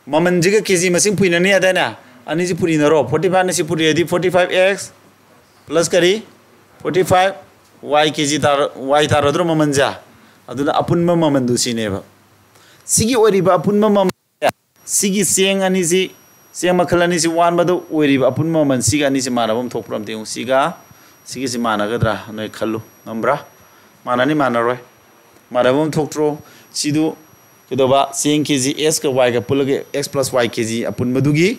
ꯃꯃꯜꯁꯤꯒ ꯀꯦꯖꯤ ꯃꯁꯤꯡ ꯄꯨꯏꯅꯅꯤ ꯍꯥꯏꯗꯥꯏꯅꯦ? ꯑꯅꯤꯁꯤ ꯄꯨꯔꯤꯅꯔꯣ, forty five ꯑꯅꯤꯁꯤ ꯄꯨꯔꯤꯔꯗꯤ forty five X plus ꯀꯔꯤ? Forty five Y ꯀꯦꯖꯤ ꯇꯥꯔ-, Y ꯇꯥꯔꯗ꯭ꯔꯣ ꯃꯃꯜꯁꯦ? ꯑꯗꯨꯅ ꯑꯄꯨꯟꯕ ꯃꯃꯜꯗꯨ ꯁꯤꯅꯦꯕ꯫ ꯁꯤꯒꯤ ꯑꯣꯏꯔꯤꯕ ꯑꯄꯨꯟꯕ ꯃꯃꯜ, ꯁꯤꯒꯤ ꯆꯦꯡ ꯑꯅꯤꯁꯤ, ꯆꯦꯡ ꯃꯈꯜ ꯑꯅꯤꯁꯤ ꯋꯥꯟꯕꯗ ꯑꯣꯏꯔꯤꯕ ꯑꯄꯨꯟꯕ ꯃꯃꯜ, ꯁꯤꯒ ꯑꯅꯤꯁꯤ ꯃꯥꯟꯅꯕ ꯑꯃ ꯊꯣꯛꯄ꯭ꯔꯥ ꯑꯝꯇ ꯌꯦꯡꯉꯨ꯫ ꯁꯤꯒ ꯁꯤꯒꯤꯁꯤ ꯃꯥꯟꯅꯒꯗ꯭ꯔꯥ ꯅꯣꯏ ꯈꯜꯂꯨ, ꯉꯝꯕ꯭ꯔꯥ? ꯃꯥꯟꯅꯅꯤ, ꯃꯥꯟꯅꯔꯣꯏ? ꯃꯥꯟꯅꯕ ꯑꯃ ꯊꯣꯛꯇ꯭ꯔꯣ? ꯁꯤꯗꯨ ꯀꯩꯗꯧꯕ? ꯆꯦꯡ ꯀꯦꯖꯤ Xꯀ Yꯒ ꯄꯨꯜꯂꯒ X plus Y ꯀꯦꯖꯤ ꯑꯄꯨꯟꯕꯗꯨꯒꯤ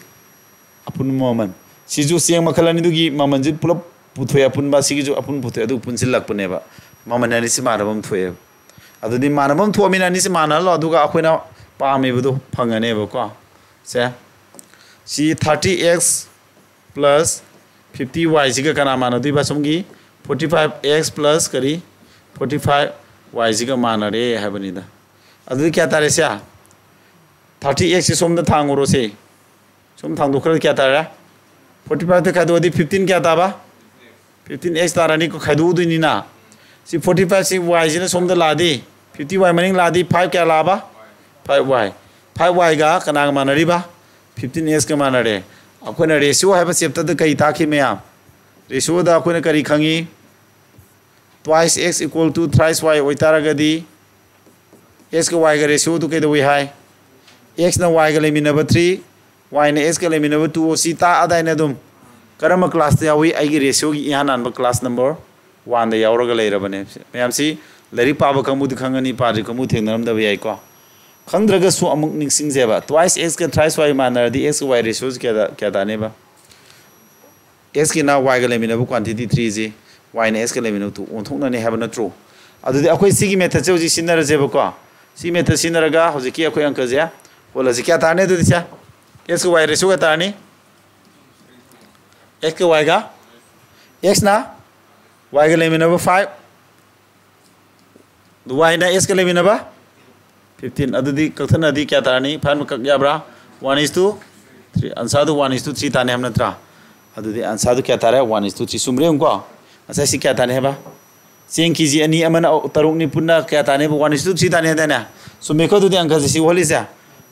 ꯑꯄꯨꯟꯕ ꯃꯃꯜ꯫ ꯁꯤꯁꯨ ꯆꯦꯡ ꯃꯈꯜ ꯑꯅꯤꯗꯨꯒꯤ ꯃꯃꯜꯁꯤ ꯄꯨꯂꯞ ꯄꯨꯊꯣꯛꯑꯦ, ꯑꯄꯨꯟꯕ ꯁꯤꯒꯤꯁꯨ ꯑꯄꯨꯟꯕ ꯄꯨꯊꯣꯛꯑꯦ, ꯑꯗꯨꯒ ꯄꯨꯟꯁꯤꯜꯂꯛꯄꯅꯦꯕ꯫ ꯃꯃꯜ ꯑꯅꯤꯁꯤ ꯃꯥꯟꯅꯕ ꯑꯃ ꯊꯣꯛꯑꯦꯕ꯫ ꯑꯗꯨꯗꯤ ꯃꯥꯟꯅꯕ ꯑꯃ ꯊꯣꯛꯑꯃꯤꯅ ꯑꯅꯤꯁꯤ ꯃꯥꯟꯅꯍꯜꯂꯣ, ꯑꯗꯨꯒ ꯑꯩꯈꯣꯏꯅ ꯄꯥꯝꯃꯤꯕꯗꯣ ꯐꯪꯉꯅꯦꯕꯀꯣ꯫ ꯁꯦ, ꯁꯤ thirty X plus ꯐꯤꯐꯇꯤ ꯋꯥꯏꯁꯤꯒ ꯀꯅꯥ ꯃꯥꯟꯅꯗꯣꯏꯕ? ꯁꯣꯝꯒꯤ forty five x plus ꯀꯔꯤ, forty five y ꯁꯤꯒ ꯃꯥꯟꯅꯔꯦ ꯍꯥꯏꯕꯅꯤꯗ꯫ ꯑꯗꯨꯗꯤ ꯀꯌꯥ ꯇꯥꯔꯦ ꯁꯦ? Thirty x ꯁꯤ ꯁꯣꯝꯗ ꯊꯥꯡꯉꯨꯔꯣ ꯁꯦ꯫ ꯁꯣꯝ ꯊꯥꯡꯗꯣꯛꯈ꯭ꯔꯗꯤ ꯀꯌꯥ ꯇꯥꯔꯦ? Forty five ꯇ ꯈꯥꯏꯗꯣꯛꯑꯗꯤ fifteen ꯀꯌꯥ ꯇꯥꯕ? Fifteen x ꯇꯥꯔꯅꯤꯀꯣ, ꯈꯥꯏꯗꯣꯛꯎꯗꯣꯏꯅꯤꯅ꯫ ꯁꯤ forty five ꯁꯤ y ꯁꯤꯅ ꯁꯣꯝꯗ ꯂꯥꯛꯑꯗꯤ, fifty y ꯃꯅꯤꯡ ꯂꯥꯛꯑꯗꯤ five ꯀꯌꯥ ꯂꯥꯛꯑꯕ? Five y꯫ Five y ꯒ ꯀꯅꯥꯒ ꯃꯥꯟꯅꯔꯤꯕ? Fifteen x ꯀ ꯃꯥꯟꯅꯔꯦ꯫ ꯑꯩꯈꯣꯏꯅ ratio ꯍꯥꯏꯕ chapter ꯗ ꯀꯔꯤ ꯇꯥꯛꯈꯤ ꯃꯌꯥꯝ? Ratio ꯗ ꯑꯩꯈꯣꯏꯅ ꯀꯔꯤ ꯈꯪꯉꯤ? Twice x equal to thrice y ꯑꯣꯏꯇꯥꯔꯒꯗꯤ, x ꯀ y ꯒ ratio ꯗꯨ ꯀꯩꯗꯧꯏ ꯍꯥꯏ? X ꯅ y ꯒ ꯂꯩꯃꯤꯟꯅꯕ three, y ꯅ x ꯀ ꯂꯩꯃꯤꯟꯅꯕ two, ꯁꯤ ꯇꯥꯛꯑꯗꯥꯏꯅꯦ ꯑꯗꯨꯝ꯫ ꯀꯔꯝꯕ class ꯇ ꯌꯥꯎꯏ? ꯑꯩꯒꯤ ratio ꯒꯤ ꯏꯍꯥꯟ ꯍꯥꯟꯕ class number one ꯗ ꯌꯥꯎꯔꯒ ꯂꯩꯔꯕꯅꯦ꯫ ꯃꯌꯥꯝꯁꯤ ꯂꯥꯏꯔꯤꯛ ꯄꯥꯕ ꯀꯥꯡꯕꯨꯗꯤ ꯈꯪꯉꯅꯤ, ꯄꯥꯗ꯭ꯔꯤ ꯀꯥꯡꯕꯨ ꯊꯦꯡꯅꯔꯝꯗꯕ ꯌꯥꯏꯀꯣ꯫ ꯈꯪꯗ꯭ꯔꯒꯁꯨ ꯑꯃꯨꯛ ꯅꯤꯡꯁꯤꯡꯁꯦꯕ, twice x ꯀ thrice y ꯃꯥꯟꯅꯔꯗꯤ x ꯀ y ratio ꯁꯤ ꯀꯌꯥꯗ, ꯀꯌꯥ ꯇꯥꯅꯦꯕ? X ꯀꯤꯅ y ꯒ ꯂꯩꯃꯤꯟꯅꯕ quantity three ꯁꯤ, y ꯅ x ꯀ ꯂꯩꯃꯤꯟꯅꯕ two ꯑꯣꯟꯊꯣꯛꯅꯅꯤ ꯍꯥꯏꯕ ꯅꯠꯇ꯭ꯔꯣ? ꯑꯗꯨꯗꯤ ꯑꯩꯈꯣꯏ ꯁꯤꯒꯤ method ꯁꯦ ꯍꯧꯖꯤꯛ ꯁꯤꯖꯤꯟꯅꯔꯁꯦꯕꯀꯣ꯫ ꯁꯤ method ꯁꯤꯖꯤꯟꯅꯔꯒ ꯍꯧꯖꯤꯛꯀꯤ ꯑꯩꯈꯣꯏ ꯑꯪꯀꯁꯦ ꯍꯣꯜꯂꯁꯤ꯫ ꯀꯌꯥ ꯇꯥꯔꯅꯤ ꯑꯗꯨꯗꯤ ꯁꯦ? X ꯀ y ratio ꯀꯌꯥ ꯇꯥꯔꯅꯤ? X ꯀ y ꯒ, x ꯅ y ꯒ ꯂꯩꯃꯤꯟꯅꯕ five, y ꯅ x ꯀ ꯂꯩꯃꯤꯟꯅꯕ fifteen꯫ ꯑꯗꯨꯗꯤ ꯀꯛꯊꯠꯅꯗꯤ ꯀꯌꯥ ꯇꯥꯔꯅꯤ? Five ꯅ ꯀꯛ ꯌꯥꯕ꯭ꯔꯥ? One is to three꯫ Answer do one is to three ꯇꯥꯅꯤ ꯍꯥꯏꯕ ꯅꯠꯇ꯭ꯔꯥ? ꯑꯗꯨꯗꯤ answer ꯗꯨ ꯀꯌꯥ ꯇꯥꯔꯦ? One is to three꯫ ꯆꯨꯝꯕ꯭ꯔꯥ ꯌꯦꯡꯉꯨꯀꯣ꯫ ꯉꯁꯥꯏ ꯁꯤ ꯀꯌꯥ ꯇꯥꯅꯤ ꯍꯥꯏꯕ? ꯆꯦꯡ KG ꯑꯅꯤ, ꯑꯃꯅ ꯇꯔꯨꯛꯅꯤ, ꯄꯨꯟꯅ ꯀꯌꯥ ꯇꯥꯅꯤ ꯍꯥꯏꯕ? One is to three ꯇꯥꯅꯤ ꯍꯥꯏꯗꯥꯏꯅꯦ? ꯆꯨꯝꯃꯦꯀꯣ? ꯑꯗꯨꯗꯤ ꯑꯪꯀꯁꯦ ꯁꯤ ꯍꯣꯜꯂꯤꯁꯦ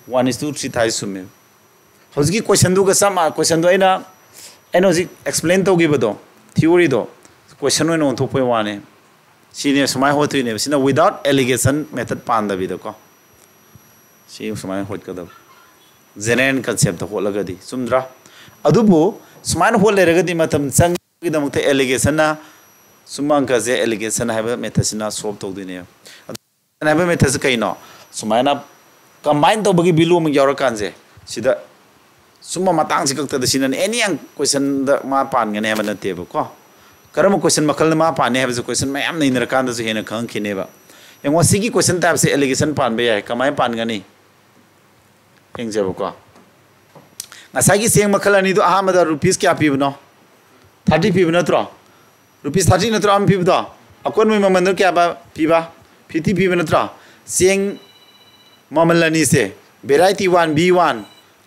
one is to three ꯇꯥꯏ, ꯆꯨꯝꯃꯦ꯫ ꯍꯧꯖꯤꯛꯀꯤ question ꯗꯨꯒ ꯆꯞ ꯃꯥꯟꯅ, question ꯗꯣ ꯑꯩꯅ, ꯑꯩꯅ ꯍꯧꯖꯤꯛ explain ꯇꯧꯈꯤꯕꯗꯣ, theory ꯗꯣ, question ꯑꯣꯏꯅ ꯑꯣꯟꯊꯣꯛꯄꯩ ꯋꯥꯅꯦ꯫ ꯁꯤꯅꯦ ꯁꯨꯃꯥꯏꯅ ꯍꯣꯠꯇꯣꯏꯅꯦꯕ꯫ ꯁꯤꯅ without alligation method ꯄꯥꯟꯗꯕꯤꯗꯀꯣ꯫ ꯁꯤ ꯁꯨꯃꯥꯏꯅ ꯍꯣꯠꯀꯗꯕ꯫ General concept ꯇ ꯍꯣꯠꯂꯒꯗꯤ꯫ ꯆꯨꯝꯗ꯭ꯔꯥ? ꯑꯗꯨꯕꯨ ꯁꯨꯃꯥꯏꯅ ꯍꯣꯠ ꯂꯩꯔꯒꯗꯤ ꯃꯇꯝ ꯆꯪꯕꯒꯤꯗꯃꯛꯇ alligation ꯅ ꯁꯨꯝ ꯑꯪꯀꯁꯦ alligation ꯍꯥꯏꯕ method ꯁꯤꯅ solve ꯇꯧꯗꯣꯏꯅꯦꯕ꯫ ꯑꯗꯨ ꯍꯥꯏꯕ method ꯁꯦ ꯀꯩꯅꯣ? ꯁꯨꯃꯥꯏꯅ combine ꯇꯧꯕꯒꯤ value ꯑꯃ ꯌꯥꯎꯔꯀꯥꯟꯁꯦ, ꯁꯤꯗ ꯁꯨꯝꯕ ꯃꯇꯥꯡꯁꯤ ꯈꯛꯇꯗ ꯁꯤꯅ any young question ꯗ ꯃꯥ ꯄꯥꯟꯒꯅꯤ ꯍꯥꯏꯕ ꯅꯠꯇꯦꯕꯀꯣ꯫ ꯀꯔꯝꯕ question ꯃꯈꯜꯅ ꯃꯥ ꯄꯥꯟꯅꯤ ꯍꯥꯏꯕꯁꯦ question ꯃꯌꯥꯝ ꯅꯩꯅꯔꯀꯥꯟꯗꯁꯨ ꯍꯦꯟꯅ ꯈꯪꯉꯛꯈꯤꯅꯦꯕ꯫ ꯌꯦꯡꯉꯣ, ꯁꯤꯒꯤ question type ꯁꯦ alligation ꯄꯥꯟꯕ ꯌꯥꯏ꯫ ꯀꯃꯥꯏꯅ ꯄꯥꯟꯒꯅꯤ? ꯌꯦꯡꯖꯕꯀꯣ꯫ ꯉꯁꯥꯏꯒꯤ ꯆꯦꯡ ꯃꯈꯜ ꯑꯅꯤꯗꯣ ꯑꯍꯥꯟꯕꯗ rupees ꯀꯌꯥ ꯄꯤꯕꯅꯣ? ꯊꯥꯔꯇꯤ ꯄꯤꯕ ꯅꯠꯇ꯭ꯔꯣ? ꯔꯨꯄꯤꯁ ꯊꯥꯔꯇꯤ ꯅꯠꯇ꯭ꯔꯣ ꯑꯃ ꯄꯤꯕꯗꯣ? ꯑꯀꯣꯟꯕꯒꯤ ꯃꯃꯜꯗꯣ ꯀꯌꯥ ꯄꯤꯕ? ꯐꯤꯐꯇꯤ ꯄꯤꯕ ꯅꯠꯇ꯭ꯔꯣ? ꯆꯦꯡ ꯃꯃꯜ ꯑꯅꯤꯁꯦ, variety one B one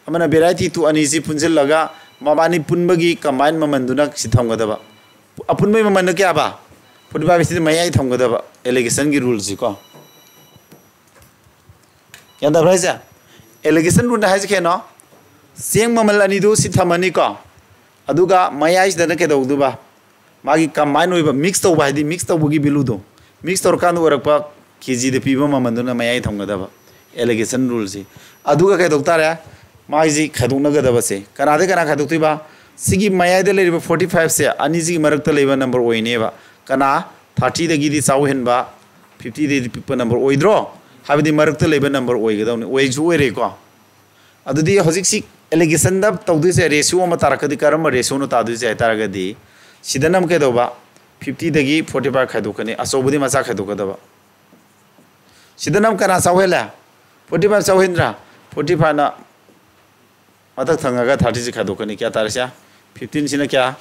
ꯑꯃꯅ variety two ꯑꯅꯤꯁꯤ ꯄꯨꯟꯁꯤꯜꯂꯒ ꯃꯕꯥꯅꯤ ꯄꯨꯟꯕꯒꯤ combine ꯃꯃꯜꯗꯨꯅ ꯁꯤ ꯊꯝꯒꯗꯕ꯫ ꯑꯄꯨꯟꯕꯒꯤ ꯃꯃꯜꯗꯣ ꯀꯌꯥꯕ? ꯐꯣꯔꯇꯤ ꯐꯥꯏꯚꯁꯤꯗꯤ ꯃꯌꯥꯏ ꯊꯝꯒꯗꯕ, allocationꯒꯤ ruleꯁꯤꯀꯣ꯫ ꯒ꯭ꯌꯥꯟ ꯇꯥꯕ꯭ꯔꯥ ꯍꯥꯏꯁꯦ? Allocation rule ꯍꯥꯏꯁꯦ ꯀꯩꯅꯣ? ꯆꯦꯡ ꯃꯃꯜ ꯑꯅꯤꯗꯨ ꯁꯤ ꯊꯝꯃꯅꯤꯀꯣ, ꯑꯗꯨꯒ ꯃꯌꯥꯏꯁꯤꯗꯅ ꯀꯩꯗꯧꯗꯣꯏꯕ? ꯃꯥꯒꯤ combine ꯑꯣꯏꯕ, mix ꯇꯧꯕ ꯍꯥꯏꯗꯤ mix ꯇꯧꯕꯒꯤ valueꯗꯣ, mix ꯇꯧꯔꯀꯥꯟꯗ ꯑꯣꯏꯔꯛꯄ ꯀꯦꯖꯤꯗ ꯄꯤꯕ ꯃꯃꯜꯗꯨꯅ ꯃꯌꯥꯏ ꯊꯝꯒꯗꯕ, allocation ruleꯁꯤ꯫ ꯑꯗꯨꯒ ꯀꯩꯗꯧ ꯇꯥꯔꯦ? ꯃꯥꯒꯤꯁꯤ ꯈꯥꯏꯗꯣꯛꯅꯒꯗꯕꯁꯦ ꯀꯅꯥꯗꯩ ꯀꯅꯥ ꯈꯥꯏꯗꯣꯛꯇꯣꯏꯕ? ꯁꯤꯒꯤ ꯃꯌꯥꯏꯗ ꯂꯩꯔꯤꯕ ꯐꯣꯔꯇꯤ ꯐꯥꯏꯚꯁꯦ ꯑꯅꯤꯁꯤꯒꯤ ꯃꯔꯛꯇ ꯂꯩꯕ number ꯑꯣꯏꯅꯦꯕ꯫ ꯀꯅꯥ? ꯊꯥꯔꯇꯤꯗꯒꯤꯗꯤ ꯆꯥꯎ ꯍꯦꯟꯕ, ꯐꯤꯐꯇꯤꯗꯩꯗꯤ ꯄꯤꯛꯄ number ꯑꯣꯏꯗ꯭ꯔꯣ? ꯍꯥꯏꯕꯗꯤ ꯃꯔꯛꯇ ꯂꯩꯕ number ꯑꯣꯏꯒꯗꯧꯅꯤ, ꯑꯣꯏꯁꯨ ꯑꯣꯏꯔꯦꯀꯣ꯫ ꯑꯗꯨꯗꯤ ꯍꯧꯖꯤꯛꯁꯤ allocationꯗ ꯇꯧꯗꯣꯏꯁꯦ, ratioꯑꯃ ꯇꯥꯔꯛꯀꯗꯤ ꯀꯔꯝꯕ ratioꯅꯣ ꯇꯥꯗꯣꯏꯁꯦ ꯍꯥꯏꯇꯥꯔꯒꯗꯤ, ꯁꯤꯗꯅ ꯑꯃꯨꯛ ꯀꯩꯗꯧꯕ? ꯐꯤꯐꯇꯤꯗꯒꯤ ꯐꯣꯔꯇꯤ ꯐꯥꯏꯚ ꯈꯥꯏꯗꯣꯛꯀꯅꯤ, ꯑꯆꯧꯕꯗꯤ ꯃꯆꯥ ꯈꯥꯏꯗꯣꯛꯀꯗꯕ꯫ ꯁꯤꯗꯅ ꯑꯃꯨꯛ ꯀꯅꯥ ꯆꯥꯎꯍꯦꯜꯂꯦ? ꯐꯣꯔꯇꯤ ꯐꯥꯏꯚ ꯆꯥꯎꯍꯦꯟꯗ꯭ꯔꯥ? ꯐꯣꯔꯇꯤ ꯐꯥꯏꯚꯅ ꯃꯊꯛ ꯊꯪꯉꯒ ꯊꯥꯔꯇꯤꯁꯤ ꯈꯥꯏꯗꯣꯛꯀꯅꯤ꯫ ꯀꯌꯥ ꯇꯥꯔꯦ ꯁꯦ? ꯐꯤꯐꯇꯤꯟꯁꯤꯅ ꯀꯌꯥ?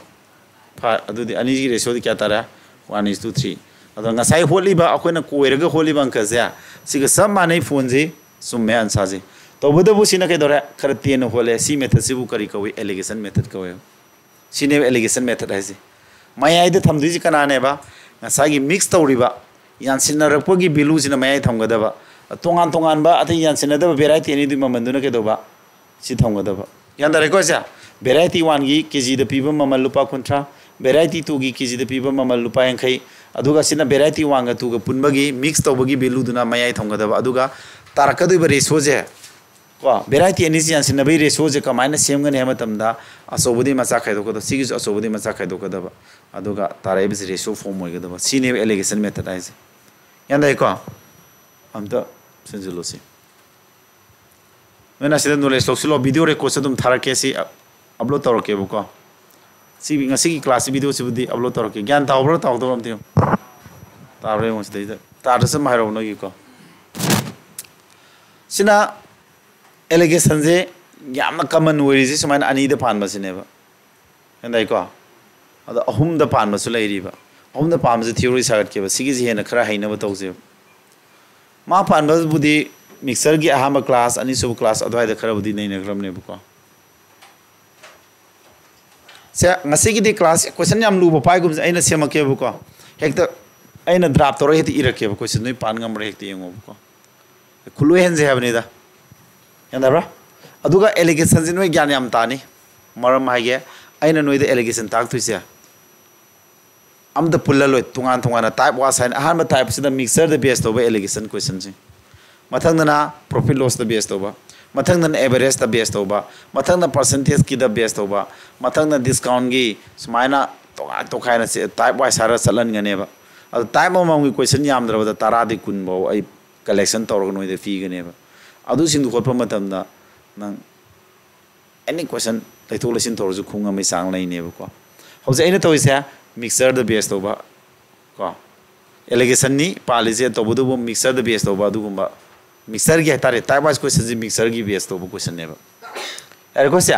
ꯐꯥꯏꯚ꯫ ꯑꯗꯨꯗꯤ ꯑꯅꯤꯒꯤ ratioꯗꯤ ꯀꯌꯥ ꯇꯥꯔꯦ? One is to three꯫ ꯑꯗꯣ ꯉꯁꯥꯏ ꯍꯣꯠꯂꯤꯕ, ꯑꯩꯈꯣꯏꯅ ꯀꯣꯏꯔꯒ ꯍꯣꯠꯂꯤꯕ ꯑꯪꯀꯁꯦ, ꯁꯤꯒ ꯆꯞ ꯃꯥꯟꯅꯩ꯫ ꯐꯣꯟꯁꯤ ꯆꯨꯝꯃꯦ answerꯁꯤ꯫ ꯇꯧꯕꯇꯕꯨ ꯁꯤꯅ ꯀꯩꯗꯧꯔꯦ? ꯈꯔ ꯇꯦꯟꯅ ꯍꯣꯠꯂꯦ꯫ ꯁꯤ methodꯁꯤꯕꯨ ꯀꯔꯤ ꯀꯧꯏ? Allocation method ꯀꯧꯏ꯫ ꯁꯤꯅꯦꯕ allocation method ꯍꯥꯏꯁꯦ꯫ ꯃꯌꯥꯏꯗ ꯊꯝꯗꯣꯏꯁꯤ ꯀꯅꯥꯅꯦꯕ? ꯉꯁꯥꯏꯒꯤ mix ꯇꯧꯔꯤꯕ, ꯌꯥꯟꯁꯤꯟꯅꯔꯛꯄꯒꯤ valueꯁꯤꯅ ꯃꯌꯥꯏ ꯊꯝꯒꯗꯕ꯫ ꯇꯣꯉꯥꯟ ꯇꯣꯉꯥꯟꯕ ꯑꯇꯩ ꯌꯥꯟꯁꯤꯟꯅꯗꯕ variety ꯑꯅꯤꯗꯨꯒꯤ ꯃꯃꯜꯗꯨꯅ ꯀꯩꯗꯧꯕ? ꯁꯤ ꯊꯝꯒꯗꯕ꯫ ꯒ꯭ꯌꯥꯟ ꯇꯥꯔꯦꯀꯣ ꯁꯦ? Variety oneꯒꯤ ꯀꯦꯖꯤꯗ ꯄꯤꯕ ꯃꯃꯜ ꯂꯨꯄꯥ ꯀꯨꯟꯊ꯭ꯔꯥ, variety twoꯒꯤ ꯀꯦꯖꯤꯗ ꯄꯤꯕ ꯃꯃꯜ ꯂꯨꯄꯥ ꯌꯥꯡꯈꯩ, ꯑꯗꯨꯒ ꯁꯤꯅ variety oneꯒ twoꯒ ꯄꯨꯟꯕꯒꯤ mix ꯇꯧꯕꯒꯤ valueꯗꯨꯅ ꯃꯌꯥꯏ ꯊꯝꯒꯗꯕ꯫ ꯑꯗꯨꯒ ꯇꯥꯔꯛꯀꯗꯣꯏꯕ ratioꯁꯦ ꯀꯣ, variety ꯑꯅꯤꯁꯤ ꯌꯥꯟꯁꯤꯟꯅꯕꯒꯤ ratioꯁꯦ ꯀꯃꯥꯏꯅ ꯁꯦꯝꯒꯅꯤ ꯍꯥꯏꯕ ꯃꯇꯝꯗ, ꯑꯆꯧꯕꯗꯤ ꯃꯆꯥ ꯈꯥꯏꯗꯣꯛꯀꯗꯕ, ꯁꯤꯒꯤꯁꯨ ꯑꯆꯧꯕꯗꯤ ꯃꯆꯥ ꯈꯥꯏꯗꯣꯛꯀꯗꯕ, ꯑꯗꯨꯒ ꯇꯥꯔꯛꯏꯕꯁꯤ ratio form ꯑꯣꯏꯒꯗꯕ꯫ ꯁꯤꯅꯦꯕ allocation method ꯍꯥꯏꯁꯦ꯫ ꯒ꯭ꯌꯥꯟ ꯇꯥꯏꯀꯣ? ꯑꯝꯇ ꯁꯤꯟꯖꯤꯜꯂꯨꯁꯤ꯫ ꯅꯣꯏꯅ ꯁꯤꯗ knowledge ꯂꯧꯁꯤꯜꯂꯣ, video recordꯁꯨ ꯑꯗꯨꯝ ꯊꯥꯔꯛꯀꯦ, ꯁꯤ upload ꯇꯧꯔꯛꯀꯦꯕꯀꯣ꯫ ꯁꯤ ꯉꯁꯤꯒꯤ classꯀꯤ videoꯁꯤꯕꯨꯗꯤ upload ꯇꯧꯔꯛꯀꯦ꯫ ꯒ꯭ꯌꯥꯟ ꯇꯥꯍꯧꯕ꯭ꯔꯥ ꯇꯥꯍꯧꯗꯕ꯭ꯔꯥ ꯑꯝꯇ ꯌꯦꯡꯉꯨ꯫ ꯇꯥꯕ꯭ꯔꯥ ꯌꯦꯡꯉꯨ ꯁꯤꯗꯩꯗ꯫ ꯇꯥꯗ꯭ꯔꯁꯨ ꯑꯗꯨꯝ ꯍꯥꯏꯔꯛꯑꯣ ꯅꯣꯏꯒꯤꯀꯣ꯫ ꯁꯤꯅ allocationꯁꯦ ꯌꯥꯝꯅ common ꯑꯣꯏꯔꯤꯁꯦ ꯁꯨꯃꯥꯏꯅ ꯑꯅꯤꯗ ꯄꯥꯟꯕꯁꯤꯅꯦꯕ꯫ ꯒ꯭ꯌꯥꯟ ꯇꯥꯏꯀꯣ? ꯑꯗꯣ ꯑꯍꯨꯝꯗ ꯄꯥꯟꯕꯁꯨ ꯂꯩꯔꯤꯕ꯫ ꯑꯍꯨꯝꯗ ꯄꯥꯟꯕꯁꯦ theory ꯁꯥꯒꯠꯀꯦꯕ, ꯁꯤꯒꯤꯁꯤ ꯍꯦꯟꯅ ꯈꯔ ꯍꯩꯅꯕ ꯇꯧꯁꯦꯕ꯫ ꯃꯥ ꯄꯥꯟꯕꯕꯨꯗꯤ mixture ꯒꯤ ꯑꯍꯥꯟꯕ class, ꯑꯅꯤꯁꯨꯕ class ꯑꯗꯨꯋꯥꯏꯗ ꯈꯔꯕꯨꯗꯤ ꯅꯩꯅꯈ꯭ꯔꯕꯅꯦꯕꯀꯣ꯫ ꯁꯦ, ꯉꯁꯤꯒꯤꯗꯤ class question ꯌꯥꯝ ꯂꯨꯕ ꯄꯥꯏꯒꯨꯝꯁꯦ, ꯑꯩꯅ ꯁꯦꯝꯃꯛꯀꯦꯕꯀꯣ꯫ ꯍꯦꯛꯇ ꯑꯩꯅ draft ꯇꯧꯔꯒ ꯍꯦꯛꯇ ꯏꯔꯛꯀꯦꯕ, question ꯅꯣꯏ ꯄꯥꯟ ꯉꯝꯕ꯭ꯔꯥ ꯍꯦꯛꯇ ꯌꯦꯡꯉꯣꯕꯀꯣ꯫ ꯈꯨꯠꯂꯣꯏꯍꯟꯁꯦ ꯍꯥꯏꯕꯅꯤꯗ꯫ ꯒ꯭ꯌꯥꯟ ꯇꯥꯕ꯭ꯔꯥ? ꯑꯗꯨꯒ allegation ꯁꯦ ꯅꯣꯏ ꯒ꯭ꯌꯥꯟ ꯌꯥꯝ ꯇꯥꯅꯤ꯫ ꯃꯔꯝ ꯍꯥꯏꯒꯦ, ꯑꯩꯅ ꯅꯣꯏꯗ allegation ꯇꯥꯛꯇꯣꯏꯁꯦ ꯑꯝꯇ ꯄꯨꯜꯂ ꯂꯣꯏ, ꯇꯣꯉꯥꯟ ꯇꯣꯉꯥꯟꯅ type wise ꯍꯥꯏꯅ꯫ ꯑꯍꯥꯟꯕ type ꯁꯤꯗ mixture ꯗ base ꯇꯧꯕ allegation question ꯁꯤꯡ, ꯃꯊꯪꯗꯅ profit loss ꯇ base ꯇꯧꯕ, ꯃꯊꯪꯗꯅ average ꯇ base ꯇꯧꯕ, ꯃꯊꯪꯗ percentage ꯀꯤꯗ base ꯇꯧꯕ, ꯃꯊꯪꯗ discount ꯒꯤ, ꯁꯨꯃꯥꯏꯅ ꯇꯣꯈꯥꯏ ꯇꯣꯈꯥꯏꯅ type wise ꯍꯥꯏꯔꯒ ꯆꯠꯍꯟꯒꯅꯦꯕ꯫ ꯑꯗꯣ type ꯑꯃꯃꯝꯒꯤ question ꯌꯥꯝꯗ꯭ꯔꯕꯗ ꯇꯔꯥꯗꯤ ꯀꯨꯟ ꯐꯥꯎ ꯑꯩ collection ꯇꯧꯔꯒ ꯅꯣꯏꯗ ꯄꯤꯒꯅꯦꯕ꯫ ꯑꯗꯨꯁꯤꯡꯗꯨ ꯍꯣꯠꯄ ꯃꯇꯝꯗ ꯅꯪ any question ꯂꯩꯊꯣꯛ ꯂꯩꯁꯤꯟ ꯇꯧꯔꯁꯨ ꯈꯨꯡ ꯑꯃꯒꯤ ꯆꯥꯡ ꯂꯩꯅꯦꯕꯀꯣ꯫ ꯍꯧꯖꯤꯛ ꯑꯩꯅ ꯇꯧꯔꯤꯁꯦ mixture ꯗ base ꯇꯧꯕ ꯀꯣ, allegation ꯅꯤ ꯄꯥꯜꯂꯤꯁꯦ, ꯇꯧꯕꯇꯕꯨ mixture ꯗ base ꯇꯧꯕ ꯑꯗꯨꯒꯨꯝꯕ, mixture ꯒꯤ ꯍꯥꯏꯇꯥꯔꯦ, type wise question ꯁꯤ mixture ꯒꯤ base ꯇꯧꯕ question ꯅꯦꯕ꯫ ꯌꯥꯔꯦꯀꯣ ꯁꯦ?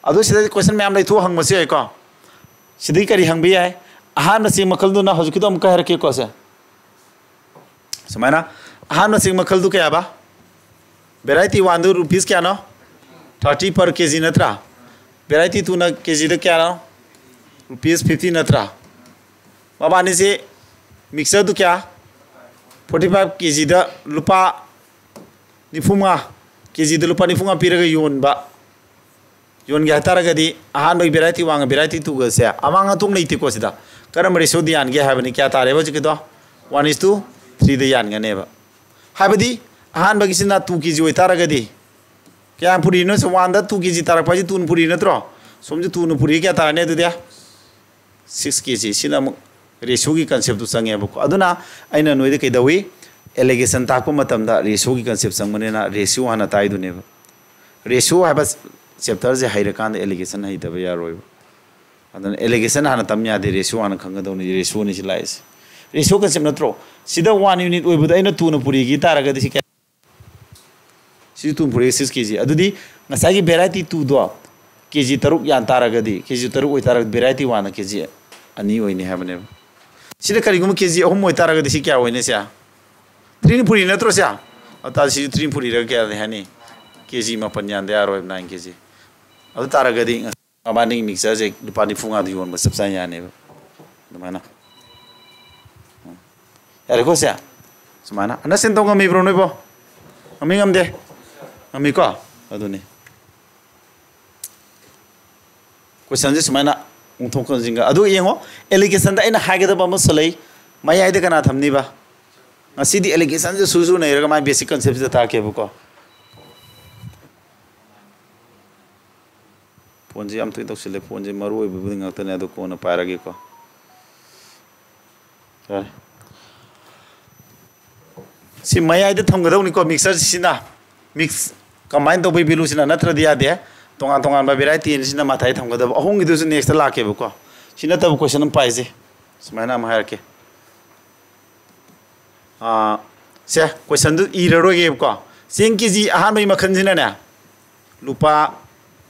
ꯑꯗꯨ ꯁꯤꯗꯗꯤ question ꯃꯌꯥꯝ ꯂꯩꯊꯣꯛ ꯍꯪꯕꯁꯨ ꯌꯥꯏꯀꯣ꯫ ꯁꯤꯗꯒꯤ ꯀꯔꯤ ꯍꯪꯕ ꯌꯥꯏ? ꯑꯍꯥꯟꯕ ꯆꯦꯡ ꯃꯈꯜꯗꯨꯅ, ꯍꯧꯖꯤꯛꯀꯤꯗꯣ ꯑꯃꯨꯛꯀ ꯍꯥꯏꯔꯛꯀꯦꯀꯣ ꯁꯦ꯫ ꯁꯨꯃꯥꯏꯅ, ꯑꯍꯥꯟꯕ ꯆꯦꯡ ꯃꯈꯜꯗꯨ ꯀꯌꯥꯕ? Variety one ꯗꯨ rupees ꯀꯌꯥꯅꯣ? Thirty per K G ꯅꯠꯇ꯭ꯔꯥ? Variety two ꯅ K G ꯗ ꯀꯌꯥꯅꯣ? Rupees fifty ꯅꯠꯇ꯭ꯔꯥ? ꯃꯕꯥꯅꯤꯁꯤ mixture ꯗꯨ ꯀꯌꯥ? Forty five K G ꯗ ꯂꯨꯄꯥ ꯅꯤꯐꯨꯃꯉꯥ, K G ꯗ ꯂꯨꯄꯥ ꯅꯤꯐꯨꯃꯉꯥ ꯄꯤꯔꯒ ꯌꯣꯟꯕ, ꯌꯣꯟꯒꯦ ꯍꯥꯏꯇꯥꯔꯒꯗꯤ ꯑꯍꯥꯟꯕꯒꯤ variety one ꯒ variety two ꯒꯁꯦ ꯑꯃꯥꯡ ꯑꯇꯣꯡ ꯂꯩꯇꯦꯀꯣ꯫ ꯁꯤꯗ ꯀꯔꯝꯕ ratio ꯗ ꯌꯥꯟꯒꯦ ꯍꯥꯏꯕꯅꯤ꯫ ꯀꯌꯥ ꯇꯥꯔꯦꯕ ꯍꯧꯖꯤꯛꯀꯤꯗꯣ? One is to three ꯗ ꯌꯥꯟꯒꯅꯦꯕ꯫ ꯍꯥꯏꯕꯗꯤ ꯑꯍꯥꯟꯕꯒꯤꯁꯤꯅ two K G ꯑꯣꯏꯇꯥꯔꯒꯗꯤ, ꯀꯌꯥꯝ ꯄꯨꯔꯤꯅꯣ? One ꯗ two K G ꯇꯥꯔꯛꯄ ꯍꯥꯏꯁꯤ two ꯅ ꯄꯨꯔꯤ ꯅꯠꯇ꯭ꯔꯣ? ꯁꯣꯝꯁꯦ two ꯅ ꯄꯨꯔꯤ, ꯀꯌꯥ ꯇꯥꯔꯅꯤ ꯑꯗꯨꯗꯤ? Six K G꯫ ꯁꯤꯅ ꯑꯃꯨꯛ ratio ꯒꯤ concept ꯇꯨ ꯆꯪꯉꯦꯕꯀꯣ꯫ ꯑꯗꯨꯅ ꯑꯩꯅ ꯅꯣꯏꯗ ꯀꯩꯗꯧꯏ? Allegation ꯇꯥꯛꯄ ꯃꯇꯝꯗ ratio ꯒꯤ concept ꯆꯪꯕꯅꯤꯅ ratio ꯍꯥꯟꯅ ꯇꯥꯏꯗꯨꯅꯦꯕ꯫ Ratio ꯍꯥꯏꯕ chapter ꯁꯦ ꯍꯩꯔꯀꯥꯟꯗ allegation ꯍꯩꯇꯕ ꯌꯥꯔꯣꯏꯕ꯫ ꯑꯗꯨꯅ allegation ꯍꯥꯟꯅ ꯇꯝ ꯌꯥꯗꯦ, ratio ꯍꯥꯟꯅ ꯈꯪꯒꯗꯧꯅꯤ꯫ Ratio ꯅꯤ ꯁꯤ ꯂꯥꯛꯏꯁꯦ꯫ Ratio concept ꯅꯠꯇ꯭ꯔꯣ? ꯁꯤꯗ one unit ꯑꯣꯏꯕꯗ ꯑꯩꯅ two ꯅ ꯄꯨꯔꯤꯒꯤ ꯇꯥꯔꯒꯗꯤ ꯁꯤ ꯀꯌꯥ? ꯁꯤ two ꯅ ꯄꯨꯔꯤ six K G꯫ ꯑꯗꯨꯗꯤ ꯉꯁꯥꯏꯒꯤ variety two ꯗꯣ ꯀꯦ ꯖꯤ ꯇꯔꯨꯛ ꯌꯥꯟ ꯇꯥꯔꯒꯗꯤ, ꯀꯦ ꯖꯤ ꯇꯔꯨꯛ ꯑꯣꯏꯇꯥꯔꯒꯗꯤ variety one ꯅ ꯀꯦ ꯖꯤ ꯑꯅꯤ ꯑꯣꯏꯅꯤ ꯍꯥꯏꯕꯅꯦꯕ꯫ ꯁꯤꯅ ꯀꯔꯤꯒꯨꯝꯕ ꯀꯦ ꯖꯤ ꯑꯍꯨꯝ ꯑꯣꯏꯇꯥꯔꯒꯗꯤ ꯁꯤ ꯀꯌꯥ ꯑꯣꯏꯅꯤ ꯁꯦ? ꯇ꯭ꯔꯤꯅꯤꯐꯨꯔꯤ ꯅꯠꯇ꯭ꯔꯣ ꯁꯦ? ꯑꯗꯨ ꯇꯥꯔꯗꯤ ꯁꯤꯁꯨ ꯇ꯭ꯔꯤꯅꯤꯐꯨꯔꯤꯔꯒ ꯀꯌꯥꯅꯤ ꯍꯥꯏꯅꯤ? ꯀꯦ ꯖꯤ ꯃꯥꯄꯟ ꯌꯥꯟꯗ ꯌꯥꯔꯣꯏꯕ, nine ꯀꯦ ꯖꯤ꯫ ꯑꯗꯨ ꯇꯥꯔꯒꯗꯤ ꯉꯁꯥꯏ ꯃꯕꯥꯅꯤꯒꯤ mixture ꯁꯦ ꯂꯨꯄꯥ ꯅꯤꯐꯨ ꯃꯉꯥꯗ ꯌꯣꯟꯕ ꯆꯞ ꯆꯥꯅ ꯌꯥꯅꯦꯕ꯫ ꯑꯗꯨꯃꯥꯏꯅ꯫ ꯎꯝ꯫ ꯌꯥꯔꯦꯀꯣ ꯁꯦ? ꯁꯨꯃꯥꯏꯅ꯫ Understand ꯇꯧ ꯉꯝꯃꯤꯕ꯭ꯔꯣ ꯅꯣꯏꯕꯣ? ꯉꯝꯃꯤ ꯉꯝꯗꯦ? ꯉꯝꯃꯤꯀꯣ? ꯑꯗꯨꯅꯤ꯫ Question ꯁꯦ ꯁꯨꯃꯥꯏꯅ ꯑꯣꯟꯊꯣꯛ ꯑꯣꯟꯁꯤꯟꯒ꯫ ꯑꯗꯨꯒ ꯌꯦꯡꯉꯣ, allegation ꯗ ꯑꯩꯅ ꯍꯥꯏꯒꯗꯕ ꯑꯃꯁꯨ ꯂꯩ꯫ ꯃꯌꯥꯏꯗ ꯀꯅꯥ ꯊꯝꯅꯤꯕ? ꯉꯁꯤꯗꯤ allegation ꯁꯦ ꯁꯨꯔ ꯁꯨꯔ ꯅꯩꯔꯒ ꯃꯥꯏ basic concept ꯁꯤꯗ ꯇꯥꯛꯀꯦꯕꯀꯣ꯫ Phone ꯁꯦ ꯌꯥꯝ ꯇꯣꯏꯅ ꯇꯧꯁꯤꯜꯂꯦ꯫ Phone ꯁꯦ ꯃꯔꯨ ꯑꯣꯏꯕꯕꯨꯗꯤ ꯉꯥꯛꯇꯅꯦ, ꯑꯗꯣ ꯀꯣꯟꯅ ꯄꯥꯏꯔꯒꯦꯀꯣ꯫ ꯌꯥꯔꯦ꯫ ꯁꯤ ꯃꯌꯥꯏꯗ ꯊꯝꯒꯗꯧꯅꯤꯀꯣ, mixture ꯁꯤꯅ꯫ Mix, combine ꯇꯧꯕꯩ value ꯁꯤꯅ, ꯅꯠꯇ꯭ꯔꯗꯤ ꯌꯥꯗꯦ꯫ ꯇꯣꯉꯥꯟ ꯇꯣꯉꯥꯟꯕ variety ꯑꯅꯤꯁꯤꯅ ꯃꯊꯥꯏ ꯊꯝꯒꯗꯕ꯫ ꯑꯍꯨꯝꯒꯤꯗꯨꯁꯨ next ꯇ ꯂꯥꯛꯀꯦꯕꯀꯣ꯫ ꯁꯤ ꯅꯠꯇꯕ question ꯑꯃ ꯄꯥꯏꯁꯦ꯫ ꯁꯨꯃꯥꯏꯅ ꯑꯃ ꯍꯥꯏꯔꯛꯀꯦ꯫ ꯑꯥ, ꯁꯦ, question ꯗꯨ ꯏꯔꯔꯣꯏꯒꯦꯕꯀꯣ꯫ ꯆꯦꯡ ꯀꯦ ꯖꯤ ꯑꯍꯥꯟꯕꯒꯤ ꯃꯈꯜꯁꯤꯅꯅꯦ, ꯂꯨꯄꯥ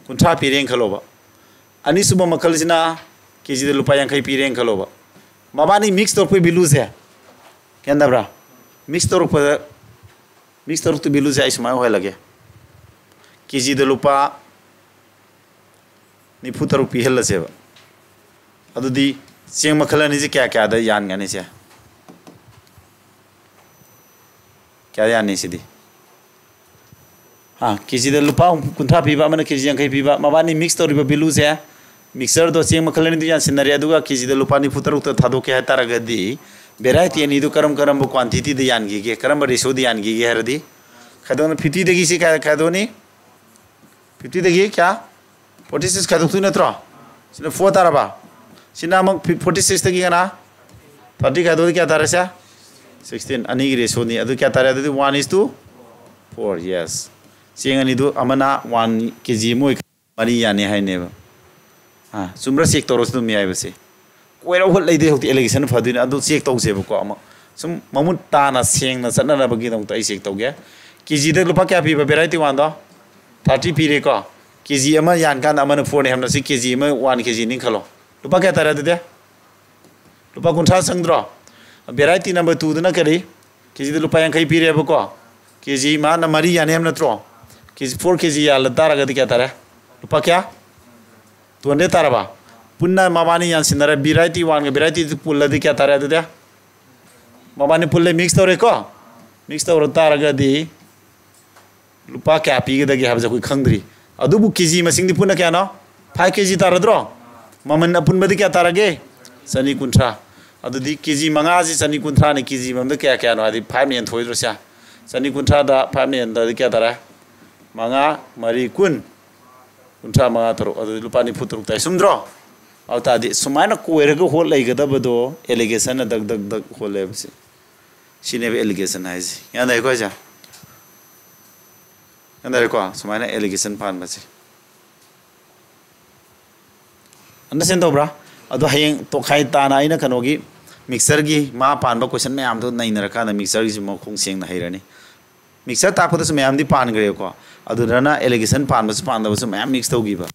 ꯀꯨꯟꯊ꯭ꯔꯥ ꯄꯤꯔꯦꯅ ꯈꯜꯂꯣꯕ꯫ ꯑꯅꯤꯁꯨꯕ ꯃꯈꯜꯁꯤꯅ ꯀꯦ ꯖꯤꯗ ꯂꯨꯄꯥ ꯌꯥꯡꯈꯩ ꯄꯤꯔꯦꯅ ꯈꯜꯂꯣꯕ꯫ ꯃꯕꯥꯅꯤ mix ꯇꯧꯔꯛꯄꯒꯤ value ꯁꯦ, ꯒ꯭ꯌꯥꯟ ꯇꯥꯕ꯭ꯔꯥ? Mix ꯇꯧꯔꯛꯄꯗ, mix ꯇꯧꯔꯛꯇ value ꯁꯦ ꯑꯩ ꯁꯨꯃꯥꯏꯅ ꯑꯣꯏꯍꯜꯂꯒꯦ꯫ ꯀꯦ ꯖꯤꯗ ꯂꯨꯄꯥ ꯅꯤꯐꯨ ꯇꯔꯨꯛ ꯄꯤꯍꯜꯂꯁꯦꯕ꯫ ꯑꯗꯨꯗꯤ ꯆꯦꯡ ꯃꯈꯜ ꯑꯅꯤꯁꯦ ꯀꯌꯥ ꯀꯌꯥꯗ ꯌꯥꯟꯒꯅꯤ ꯁꯦ? ꯀꯌꯥ ꯌꯥꯟꯅꯤ ꯁꯤꯗꯤ? ꯍꯥ, ꯀꯦ ꯖꯤꯗ ꯂꯨꯄꯥ ꯍꯨꯝꯐꯨ, ꯀꯨꯟꯊ꯭ꯔꯥ ꯄꯤꯕ, ꯑꯃꯅ ꯀꯦ ꯖꯤ ꯌꯥꯡꯈꯩ ꯄꯤꯕ, ꯃꯕꯥꯅꯤ mix ꯇꯧꯔꯤꯕ value ꯁꯦ, mixture ꯗꯣ ꯆꯦꯡ ꯃꯈꯜ ꯑꯅꯤꯗꯨ ꯌꯥꯟꯁꯤꯟꯅꯔꯦ, ꯑꯗꯨꯒ ꯀꯦ ꯖꯤꯗ ꯂꯨꯄꯥ ꯅꯤꯐꯨ ꯇꯔꯨꯛꯇ ꯊꯥꯗꯣꯛꯀꯦ ꯍꯥꯏ ꯇꯥꯔꯒꯗꯤ, variety ꯑꯅꯤꯗꯨ ꯀꯔꯝ ꯀꯔꯝꯕ quantity ꯗ ꯌꯥꯟꯈꯤꯒꯦ, ꯀꯔꯝꯕ ratio ꯗ ꯌꯥꯟꯈꯤꯒꯦ ꯍꯥꯏꯔꯗꯤ, ꯈꯥꯏꯗꯣꯛꯅ fifty ꯗꯒꯤ ꯁꯤ ꯀꯌꯥ ꯈꯥꯏꯗꯣꯛꯅꯤ? Fifty ꯗꯒꯤ ꯀꯌꯥ? Forty six ꯈꯥꯏꯗꯣꯛꯇꯣꯏ ꯅꯠꯇ꯭ꯔꯣ? ꯁꯤꯅ four ꯇꯥꯔꯕ? ꯁꯤꯅ ꯑꯃꯨꯛ ꯐꯤ-, forty six ꯇꯒꯤ ꯀꯅꯥ? Thirty ꯈꯥꯏꯗꯣꯛꯑꯗꯤ ꯀꯌꯥ ꯇꯥꯔꯦ ꯁꯦ? Sixteen, ꯑꯅꯤꯒꯤ ratio ꯅꯤ꯫ ꯑꯗꯨ ꯀꯌꯥ ꯇꯥꯔꯦ? ꯑꯗꯨꯗꯤ one is to four, yes꯫ ꯆꯦꯡ ꯑꯅꯤꯗꯨ ꯑꯃꯅ one ꯀꯦ ꯖꯤ ꯑꯃ ꯑꯣꯏ, ꯃꯔꯤ ꯌꯥꯅꯤ ꯍꯥꯏꯅꯦꯕ꯫ ꯑꯥ, ꯆꯨꯝꯕ꯭ꯔꯥ check ꯇꯧꯔꯁꯨ ꯑꯗꯨꯝ ꯌꯥꯏꯕ ꯁꯦ꯫ ꯀꯣꯏꯔꯧ ꯍꯠ ꯂꯩꯗꯦ ꯍꯧꯖꯤꯛ allegation ꯐꯗꯣꯏꯅꯦ, ꯑꯗꯨ check ꯇꯧꯁꯦꯕꯀꯣ ꯑꯃꯨꯛ꯫ ꯁꯨꯝ ꯃꯃꯨꯠ ꯇꯥꯅ ꯁꯦꯡꯅ ꯆꯠꯅꯅꯕꯒꯤꯗꯃꯛꯇ ꯑꯩ check ꯇꯧꯒꯦ꯫ ꯀꯦ ꯖꯤꯗ ꯂꯨꯄꯥ ꯀꯌꯥ ꯄꯤꯕ variety one ꯗꯣ? Thirty ꯄꯤꯔꯦꯀꯣ꯫ ꯀꯦ ꯖꯤ ꯑꯃ ꯌꯥꯟꯀꯥꯟꯗ ꯑꯃꯅ fourꯅꯤ ꯍꯥꯏꯕꯅ ꯁꯤ ꯀꯦ ꯖꯤ ꯑꯃ, one ꯀꯦ ꯖꯤꯅꯤ ꯈꯜꯂꯣ꯫ ꯂꯨꯄꯥ ꯀꯌꯥ ꯇꯥꯔꯦ ꯑꯗꯨꯗꯤ? ꯂꯨꯄꯥ ꯀꯨꯟꯊ꯭ꯔꯥ ꯆꯪꯗ꯭ꯔꯣ? Variety number twoꯗꯨꯅ ꯀꯔꯤ? ꯀꯦ ꯖꯤꯗ ꯂꯨꯄꯥ ꯌꯥꯡꯈꯩ ꯄꯤꯔꯦꯕꯀꯣ꯫ ꯀꯦ ꯖꯤ ꯃꯥꯅ ꯃꯔꯤ ꯌꯥꯅꯤ ꯍꯥꯏꯕ ꯅꯠꯇ꯭ꯔꯣ? ꯀꯦ ꯖꯤ, four ꯀꯦ ꯖꯤ ꯌꯥꯜꯂ ꯇꯥꯔꯒꯗꯤ ꯀꯌꯥ ꯇꯥꯔꯦ? ꯂꯨꯄꯥ ꯀꯌꯥ? Two hundred ꯇꯥꯔꯕ? ꯄꯨꯟꯅ ꯃꯕꯥꯅꯤ ꯌꯥꯟꯁꯤꯟꯅꯔꯦ, variety oneꯒ variety two ꯄꯨꯜꯂꯗꯤ ꯀꯌꯥ ꯇꯥꯔꯦ ꯑꯗꯨꯗꯤ? ꯃꯕꯥꯅꯤ ꯄꯨꯜꯂꯦ, mix ꯇꯧꯔꯦꯀꯣ? Mix ꯇꯧꯔ ꯇꯥꯔꯒꯗꯤ ꯂꯨꯄꯥ ꯀꯌꯥ ꯄꯤꯒꯗꯒꯦ ꯍꯥꯏꯕꯁꯦ ꯑꯩꯈꯣꯏ ꯈꯪꯗ꯭ꯔꯤ꯫ ꯑꯗꯨꯕꯨ ꯀꯦ ꯖꯤ ꯃꯁꯤꯡꯗꯤ ꯄꯨꯟꯅ ꯀꯌꯥꯅꯣ? Five ꯀꯦ ꯖꯤ ꯇꯥꯔꯗ꯭ꯔꯣ? ꯃꯃꯜ ꯑꯄꯨꯟꯕꯗꯤ ꯀꯌꯥ ꯇꯥꯔꯒꯦ? ꯆꯅꯤ ꯀꯨꯟꯊ꯭ꯔꯥ꯫ ꯑꯗꯨꯗꯤ ꯀꯦ ꯖꯤ ꯃꯉꯥꯁꯤ ꯆꯅꯤ ꯀꯨꯟꯊ꯭ꯔꯥꯅꯤ, ꯀꯦ ꯖꯤ ꯑꯃꯗ ꯀꯌꯥ ꯀꯌꯥꯅꯣ ꯍꯥꯏꯗꯤ fiveꯅ ꯌꯦꯟꯊꯣꯛꯏꯗ꯭ꯔꯣ ꯁꯦ? ꯆꯅꯤ ꯀꯨꯟꯊ꯭ꯔꯥꯗ fiveꯅ ꯌꯦꯟꯊꯣꯛꯑꯗꯤ ꯀꯌꯥ ꯇꯥꯔꯦ? ꯃꯉꯥ, ꯃꯔꯤ, ꯀꯨꯟ꯫ ꯀꯨꯟꯊ꯭ꯔꯥ, ꯃꯉꯥ, ꯇꯔꯨꯛ꯫ ꯑꯗꯨꯗꯤ ꯂꯨꯄꯥ ꯅꯤꯐꯨ ꯇꯔꯨꯛ ꯇꯥꯏ꯫ ꯆꯨꯝꯗ꯭ꯔꯣ? ꯑꯗꯨ ꯇꯥꯔꯗꯤ ꯁꯨꯃꯥꯏꯅ ꯀꯣꯏꯔꯒ ꯍꯣꯠ ꯂꯩꯒꯗꯕꯗꯣ alligationꯅ ꯗꯛ ꯗꯛ ꯗꯛ ꯍꯣꯠꯂꯦꯕ ꯁꯤ꯫ ꯁꯤꯅꯦꯕ alligation ꯍꯥꯏꯁꯦ꯫ ꯒ꯭ꯌꯥꯟ ꯇꯥꯏꯀꯣ ꯍꯥꯏꯁꯦ? ꯒ꯭ꯌꯥꯟ ꯇꯥꯔꯦꯀꯣ? ꯁꯨꯃꯥꯏꯅ alligation ꯄꯥꯟꯕꯁꯦ꯫ Understand ꯇꯧꯕ꯭ꯔꯥ? ꯑꯗꯣ ꯍꯌꯦꯡ ꯇꯣꯈꯥꯏ ꯇꯥꯅ ꯑꯩꯅ ꯀꯩꯅꯣꯒꯤ mixtureꯒꯤ ꯃꯥ ꯄꯥꯟꯕ question ꯃꯌꯥꯝꯗꯣ ꯅꯩꯅꯔꯀꯥꯟꯗ mixtureꯒꯤꯁꯨ ꯃꯈꯣꯡ ꯁꯦꯡꯅ ꯍꯩꯔꯅꯤ꯫ Mixture ꯇꯥꯛꯄꯗꯁꯨ ꯃꯌꯥꯝꯗꯤ ꯄꯥꯟꯈ꯭ꯔꯦꯕꯀꯣ꯫ ꯑꯗꯨꯗꯅ alligation ꯄꯥꯟꯕꯁꯨ ꯄꯥꯟꯗꯕꯁꯨ ꯃꯌꯥꯝ mix ꯇꯧꯈꯤꯕ꯫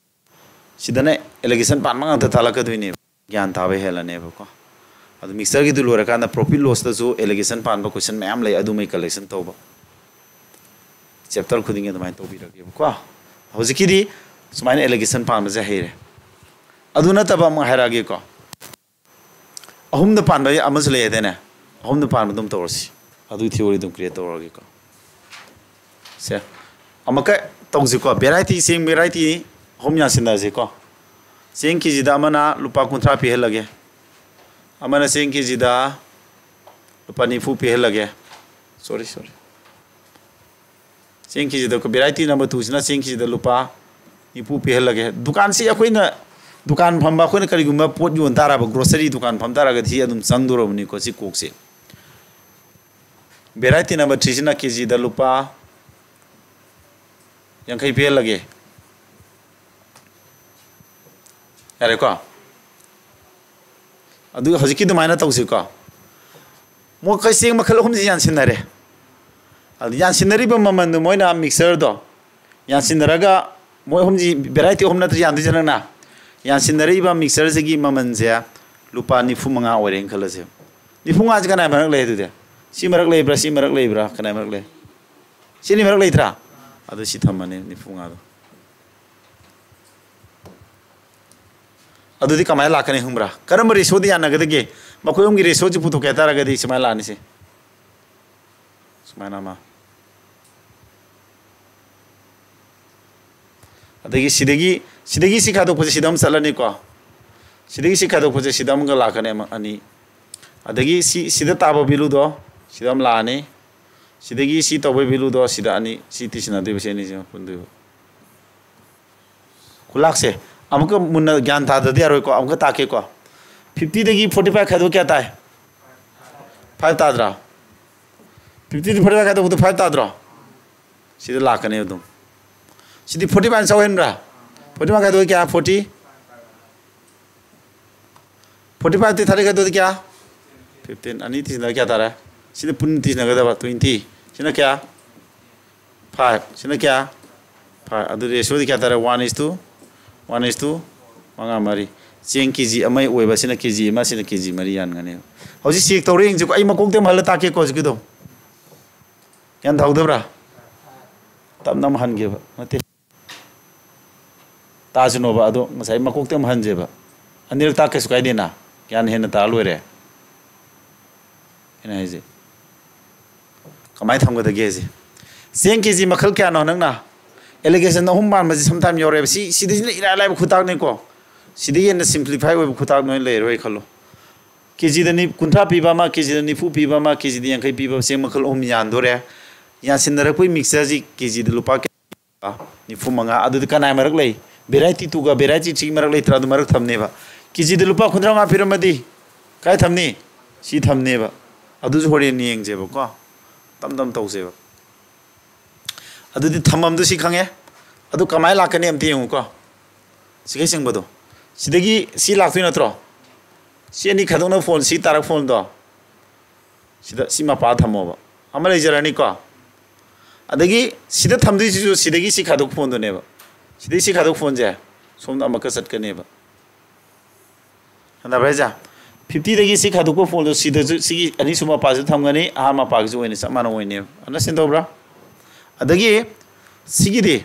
ꯁꯤꯗꯅ alligation ꯄꯥꯟꯕ ꯉꯥꯛꯇ ꯇꯥꯛꯂꯛꯀꯗꯣꯏꯅꯦꯕ꯫ ꯒ꯭ꯌꯥꯟ ꯇꯥꯕ ꯍꯦꯜꯂꯅꯦꯕꯀꯣ꯫ ꯑꯗꯨ mixtureꯒꯤꯗꯨ ꯂꯣꯏꯔꯀꯥꯟꯗ profit lossꯇꯁꯨ alligation ꯄꯥꯟꯕ question ꯃꯌꯥꯝ ꯂꯩ, ꯑꯗꯨꯃꯩ collection ꯇꯧꯕ꯫ Chapter ꯈꯨꯗꯤꯡꯒꯤ ꯑꯗꯨꯃꯥꯏꯅ ꯇꯧꯕꯤꯔꯒꯦꯕꯀꯣ꯫ ꯍꯧꯖꯤꯛꯀꯤꯗꯤ ꯁꯨꯃꯥꯏꯅ alligation ꯄꯥꯟꯕꯁꯦ ꯍꯩꯔꯦ꯫ ꯑꯗꯨ ꯅꯠꯇꯕ ꯑꯃꯨꯛ ꯍꯥꯏꯔꯛꯑꯒꯦꯀꯣ꯫ ꯑꯍꯨꯝꯗ ꯄꯥꯟꯕ ꯑꯃꯁꯨ ꯂꯩ ꯍꯥꯏꯗꯥꯏꯅꯦ? ꯑꯍꯨꯝꯗ ꯄꯥꯟꯕ ꯑꯗꯨꯝ ꯇꯧꯔꯁꯤ꯫ ꯑꯗꯨꯒꯤ theory ꯑꯗꯨꯝ create ꯇꯧꯔꯒꯦꯀꯣ꯫ ꯁꯦ, ꯑꯃꯨꯛꯀ ꯇꯧꯁꯤꯀꯣ꯫ Variety, ꯆꯦꯡ variety ꯑꯍꯨꯝ ꯌꯥꯟꯁꯤꯟꯅꯔꯁꯤꯀꯣ꯫ ꯆꯦꯡ ꯀꯦ ꯖꯤꯗ ꯑꯃꯅ ꯂꯨꯄꯥ ꯀꯨꯟꯊ꯭ꯔꯥ ꯄꯤꯍꯜꯂꯒꯦ, ꯑꯃꯅ ꯆꯦꯡ ꯀꯦ ꯖꯤꯗ ꯂꯨꯄꯥ ꯅꯤꯐꯨ ꯄꯤꯍꯜꯂꯒꯦ꯫ Sorry, sorry. ꯆꯦꯡ ꯀꯦ ꯖꯤꯗ, variety number twoꯁꯤꯅ ꯆꯦꯡ ꯀꯦ ꯖꯤꯗ ꯂꯨꯄꯥ ꯅꯤꯐꯨ ꯄꯤꯍꯜꯂꯒꯦ꯫ ꯗꯨꯀꯥꯟꯁꯤ ꯑꯩꯈꯣꯏꯅ, ꯗꯨꯀꯥꯟ ꯐꯝꯕ ꯑꯩꯈꯣꯏꯅ ꯀꯔꯤꯒꯨꯝꯕ ꯄꯣꯠ ꯌꯣꯟ ꯇꯥꯔꯕ, grocery ꯗꯨꯀꯥꯟ ꯐꯝ ꯇꯥꯔꯒꯗꯤ ꯁꯤ ꯑꯗꯨꯝ ꯆꯪꯗꯣꯔꯕꯅꯤꯀꯣ, ꯁꯤ ꯀꯣꯛꯁꯦ꯫ Variety number threeꯁꯤꯅ ꯀꯦ ꯖꯤꯗ ꯂꯨꯄꯥ ꯌꯥꯡꯈꯩ ꯄꯤꯍꯜꯂꯒꯦ꯫ ꯌꯥꯔꯦꯀꯣ? ꯑꯗꯨ ꯍꯧꯖꯤꯛꯀꯤ ꯑꯗꯨꯃꯥꯏꯅ ꯇꯧꯁꯤꯀꯣ꯫ ꯃꯣꯏ ꯆꯦꯡ ꯃꯈꯜ ꯑꯍꯨꯝꯁꯤ ꯌꯥꯟꯁꯤꯟꯅꯔꯦ꯫ ꯑꯗꯨ ꯌꯥꯟꯁꯤꯟꯅꯔꯤꯕ ꯃꯃꯜꯗꯨ ꯃꯣꯏꯅ mixtureꯗꯣ ꯌꯥꯟꯁꯤꯟꯅꯔꯒ ꯃꯣꯏ ꯑꯍꯨꯝꯁꯤ variety ꯑꯍꯨꯝ ꯅꯠꯇ꯭ꯔ ꯌꯥꯟꯗꯣꯏꯁꯦ ꯅꯪꯅ? ꯌꯥꯟꯁꯤꯟꯅꯔꯛꯏꯕ mixtureꯁꯤꯒꯤ ꯃꯃꯜꯁꯦ ꯂꯨꯄꯥ ꯅꯤꯐꯨ ꯃꯉꯥ ꯑꯣꯏꯔꯦꯅ ꯈꯜꯂꯁꯦ꯫ ꯅꯤꯐꯨ ꯃꯉꯥꯁꯤ ꯀꯅꯥꯏ ꯃꯔꯛ ꯂꯩ ꯑꯗꯨꯗꯤ? ꯁꯤ ꯃꯔꯛ ꯂꯩꯕ꯭ꯔꯥ, ꯁꯤ ꯃꯔꯛ ꯂꯩꯕ꯭ꯔꯥ, ꯀꯅꯥꯏ ꯃꯔꯛ ꯂꯩ? ꯁꯤꯅꯤ ꯃꯔꯛ ꯂꯩꯇ꯭ꯔꯥ? ꯑꯗꯨ ꯁꯤ ꯊꯝꯃꯅꯤ, ꯅꯤꯐꯨ ꯃꯉꯥꯗꯣ꯫ ꯑꯗꯨꯗꯤ ꯀꯃꯥꯏꯅ ꯂꯥꯛꯀꯅꯤ ꯈꯪꯕ꯭ꯔꯥ? ꯀꯔꯝꯕ ratioꯗ ꯌꯥꯅꯒꯗꯒꯦ? ꯃꯈꯣꯏ ꯑꯍꯨꯝꯒꯤ ratioꯁꯤ ꯄꯨꯊꯣꯛꯀꯦ ꯍꯥꯏ ꯇꯥꯔꯒꯗꯤ ꯁꯨꯃꯥꯏꯅ ꯂꯥꯛꯑꯅꯤ ꯁꯤ꯫ ꯁꯨꯃꯥꯏꯅ ꯑꯃ꯫ ꯑꯗꯒꯤ ꯁꯤꯗꯒꯤ, ꯁꯤꯗꯒꯤ ꯁꯤ ꯈꯥꯏꯗꯣꯛꯄꯁꯦ ꯁꯤꯗ ꯑꯃ ꯆꯠꯂꯅꯤꯀꯣ꯫ ꯁꯤꯗꯒꯤ ꯁꯤ ꯈꯥꯏꯗꯣꯛꯄꯁꯦ ꯁꯤꯗ ꯑꯃꯒ ꯂꯥꯛꯀꯅꯤ, ꯑꯃ, ꯑꯅꯤ꯫ ꯑꯗꯒꯤ ꯁꯤ, ꯁꯤꯗ ꯇꯥꯕ valueꯗꯣ ꯁꯤꯗ ꯑꯃ ꯂꯥꯛꯑꯅꯤ꯫ ꯁꯤꯗꯒꯤ ꯁꯤ ꯇꯧꯕꯒꯤ valueꯗꯣ ꯁꯤꯗ ꯑꯅꯤ, ꯁꯤ ꯇꯤꯁꯤꯟꯅꯗꯣꯏꯕ, ꯁꯤ ꯑꯅꯤꯁꯤꯃ ꯄꯨꯟꯗꯣꯏꯕ꯫ ꯈꯨꯂꯥꯛꯁꯦ ꯑꯃꯨꯛꯀ ꯃꯨꯟꯅ ꯒ꯭ꯌꯥꯟ ꯇꯥꯗ꯭ꯔꯗꯤ ꯌꯥꯔꯣꯏꯀꯣ꯫ ꯑꯃꯨꯛꯀ ꯇꯥꯛꯀꯦꯀꯣ꯫ Fiftyꯗꯒꯤ forty five ꯈꯥꯏꯗꯣꯛ ꯀꯌꯥ ꯇꯥꯏ? Five ꯇꯥꯗ꯭ꯔꯥ? Fiftyꯗꯒꯤ forty five ꯈꯥꯏꯗꯣꯛꯄꯗꯣ five ꯇꯥꯗ꯭ꯔꯣ? ꯁꯤꯗ ꯂꯥꯛꯀꯅꯤ ꯑꯗꯨꯝ꯫ ꯁꯤꯗꯤ forty five ꯆꯥꯎꯍꯦꯟꯕ꯭ꯔꯥ? Forty five ꯈꯥꯏꯗꯣꯛ ꯀꯌꯥ? Forty꯫ Forty fiveꯇꯤ thirty ꯈꯥꯏꯗꯣꯛ ꯀꯌꯥ? Fifteen꯫ ꯑꯅꯤ ꯇꯤꯁꯤꯟꯅ ꯀꯌꯥ ꯇꯥꯔꯦ? ꯁꯤꯗ ꯄꯨꯟꯅ ꯇꯤꯁꯤꯟꯅꯒꯗꯕ twenty꯫ ꯁꯤꯅ ꯀꯌꯥ? Five꯫ ꯁꯤꯅ ꯀꯌꯥ? Five꯫ ꯑꯗꯨꯗꯤ ratioꯗꯤ ꯀꯌꯥ ꯇꯥꯔꯦ? One is to, one is to ꯃꯉꯥ ꯃꯔꯤ꯫ ꯆꯦꯡ KG ꯑꯃꯒꯤ ꯑꯣꯏꯕ, ꯁꯤꯅ KG ꯑꯃ, ꯁꯤꯅ KG ꯃꯔꯤ ꯌꯥꯟꯒꯅꯦꯕ꯫ ꯍꯧꯖꯤꯛ check ꯇꯧꯔꯦ ꯌꯦꯡꯁꯤꯀꯣ꯫ ꯑꯩ ꯃꯀꯣꯛꯇꯩ ꯑꯃꯨꯛ ꯍꯜꯂ ꯇꯥꯛꯀꯦꯀꯣ ꯍꯧꯖꯤꯛꯀꯤꯗꯣ꯫ ꯒ꯭ꯌꯥꯟ ꯇꯥꯍꯧꯗꯕ꯭ꯔꯥ? ꯇꯞꯅ ꯑꯃꯨꯛ ꯍꯟꯒꯦꯕ꯫ ꯅꯠꯇꯦ꯫ ꯇꯥꯁꯅꯣꯕ, ꯑꯗꯣ ꯉꯁꯥꯏ ꯃꯀꯣꯛꯇꯩ ꯑꯃꯨꯛ ꯍꯟꯁꯦꯕ꯫ ꯑꯅꯤꯔꯛ ꯇꯥꯛ ꯀꯩꯁꯨ ꯀꯥꯏꯗꯦꯅ꯫ ꯒ꯭ꯌꯥꯟ ꯍꯦꯟꯅ ꯇꯥ ꯂꯣꯏꯔꯦ꯫ ꯑꯩꯅ ꯍꯥꯏꯁꯦ꯫ ꯀꯃꯥꯏꯅ ꯊꯝꯒꯗꯒꯦ ꯍꯥꯏꯁꯦ? ꯆꯦꯡ KG ꯃꯈꯜ ꯀꯌꯥꯅꯣ ꯍꯟꯗꯛꯅ? Allegation ꯑꯍꯨꯝ ꯄꯥꯟꯕꯁꯦ sometime ꯌꯥꯎꯔꯛꯑꯦꯕ꯫ ꯁꯤ, ꯁꯤꯗꯩꯁꯤꯅ ꯏꯔꯥꯏ ꯂꯥꯏꯕ ꯈꯨꯇꯥꯛꯅꯤꯀꯣ꯫ ꯁꯤꯗꯒꯤ ꯍꯦꯟꯅ simplify ꯑꯣꯏꯕ ꯈꯨꯇꯥꯛ ꯅꯣꯏ ꯂꯩꯔꯣꯏ ꯈꯜꯂꯣ꯫ KGꯗ ꯅꯤ-, ꯀꯨꯟꯊ꯭ꯔꯥ ꯄꯤꯕ ꯑꯃ, KGꯗ ꯅꯤꯐꯨ ꯄꯤꯕ ꯑꯃ, KGꯗ ꯌꯥꯡꯈꯩ ꯄꯤꯕ ꯆꯦꯡ ꯃꯈꯜ ꯑꯍꯨꯝ ꯌꯥꯟꯗꯣꯔꯦ꯫ ꯌꯥꯟꯁꯤꯟꯅꯔꯛꯄꯒꯤ mixtureꯁꯤ KGꯗ ꯂꯨꯄꯥ ꯀꯌꯥ? ꯅꯤꯐꯨ ꯃꯉꯥ꯫ ꯑꯗꯨꯗꯤ ꯀꯅꯥꯏ ꯃꯔꯛ ꯂꯩ? Variety twoꯒ variety threeꯒꯤ ꯃꯔꯛ ꯂꯩꯇ꯭ꯔꯥ? ꯑꯗꯨ ꯃꯔꯛ ꯊꯝꯅꯦꯕ꯫ KGꯗ ꯂꯨꯄꯥ ꯀꯨꯟꯊ꯭ꯔꯥ ꯃꯉꯥ ꯄꯤꯔꯝꯃꯗꯤ ꯀꯥꯏ ꯊꯝꯅꯤ? ꯁꯤ ꯊꯝꯅꯦꯕ꯫ ꯑꯗꯨꯁꯨ ꯍꯣꯔꯦꯟ ꯌꯦꯡꯁꯦꯕꯀꯣ꯫ ꯇꯞ ꯇꯞ ꯇꯧꯁꯦꯕ꯫ ꯑꯗꯨꯗꯤ ꯊꯝꯐꯝꯗꯨ ꯁꯤ ꯈꯪꯉꯦ꯫ ꯑꯗꯨ ꯀꯃꯥꯏꯅ ꯂꯥꯛꯀꯅꯤ ꯑꯝꯇ ꯌꯦꯡꯉꯨꯀꯣ꯫ ꯁꯤꯈꯩ ꯆꯤꯡꯕꯗꯣ꯫ ꯁꯤꯗꯒꯤ ꯁꯤ ꯂꯥꯛꯇꯣꯏ ꯅꯠꯇ꯭ꯔꯣ? ꯁꯤ ꯑꯅꯤ ꯈꯥꯏꯗꯣꯛꯅꯕ ꯐꯣꯟ, ꯁꯤ ꯇꯥꯔꯛ ꯐꯣꯟꯗꯣ꯫ ꯁꯤꯗ ꯁꯤ ꯃꯄꯥ ꯊꯝꯃꯣꯕ꯫ ꯑꯃ ꯂꯩꯖꯔꯅꯤꯀꯣ꯫ ꯑꯗꯒꯤ ꯁꯤꯗ ꯊꯝꯗꯣꯏꯁꯤꯁꯨ ꯁꯤꯗꯒꯤ ꯁꯤ ꯈꯥꯏꯗꯣꯛ ꯐꯣꯟꯗꯨꯅꯦꯕ꯫ ꯁꯤꯗꯩ ꯁꯤ ꯈꯥꯏꯗꯣꯛ ꯐꯣꯟꯁꯦ ꯁꯣꯝꯗ ꯑꯃꯨꯛꯀ ꯆꯠꯀꯅꯦꯕ꯫ ꯈꯟꯊꯕ꯭ꯔꯥ ꯍꯥꯏꯁꯦ? ꯐꯤꯐꯇꯤꯗꯒꯤ ꯁꯤ ꯈꯥꯏꯗꯣꯛꯄ ꯐꯣꯟꯗꯣ ꯁꯤꯗꯁꯨ, ꯁꯤꯒꯤ ꯑꯅꯤꯁꯨꯕ ꯃꯄꯥꯁꯤꯗ ꯊꯝꯒꯅꯤ, ꯑꯍꯥꯟꯕ ꯃꯄꯥꯒꯤꯁꯨ ꯑꯣꯏꯅ ꯆꯞ ꯃꯥꯟꯅ ꯑꯣꯏꯅꯦꯕ꯫ ꯑꯟꯗꯔꯁꯇꯦꯟ ꯇꯧꯕ꯭ꯔꯥ? ꯑꯗꯒꯤ ꯁꯤꯒꯤꯗꯤ,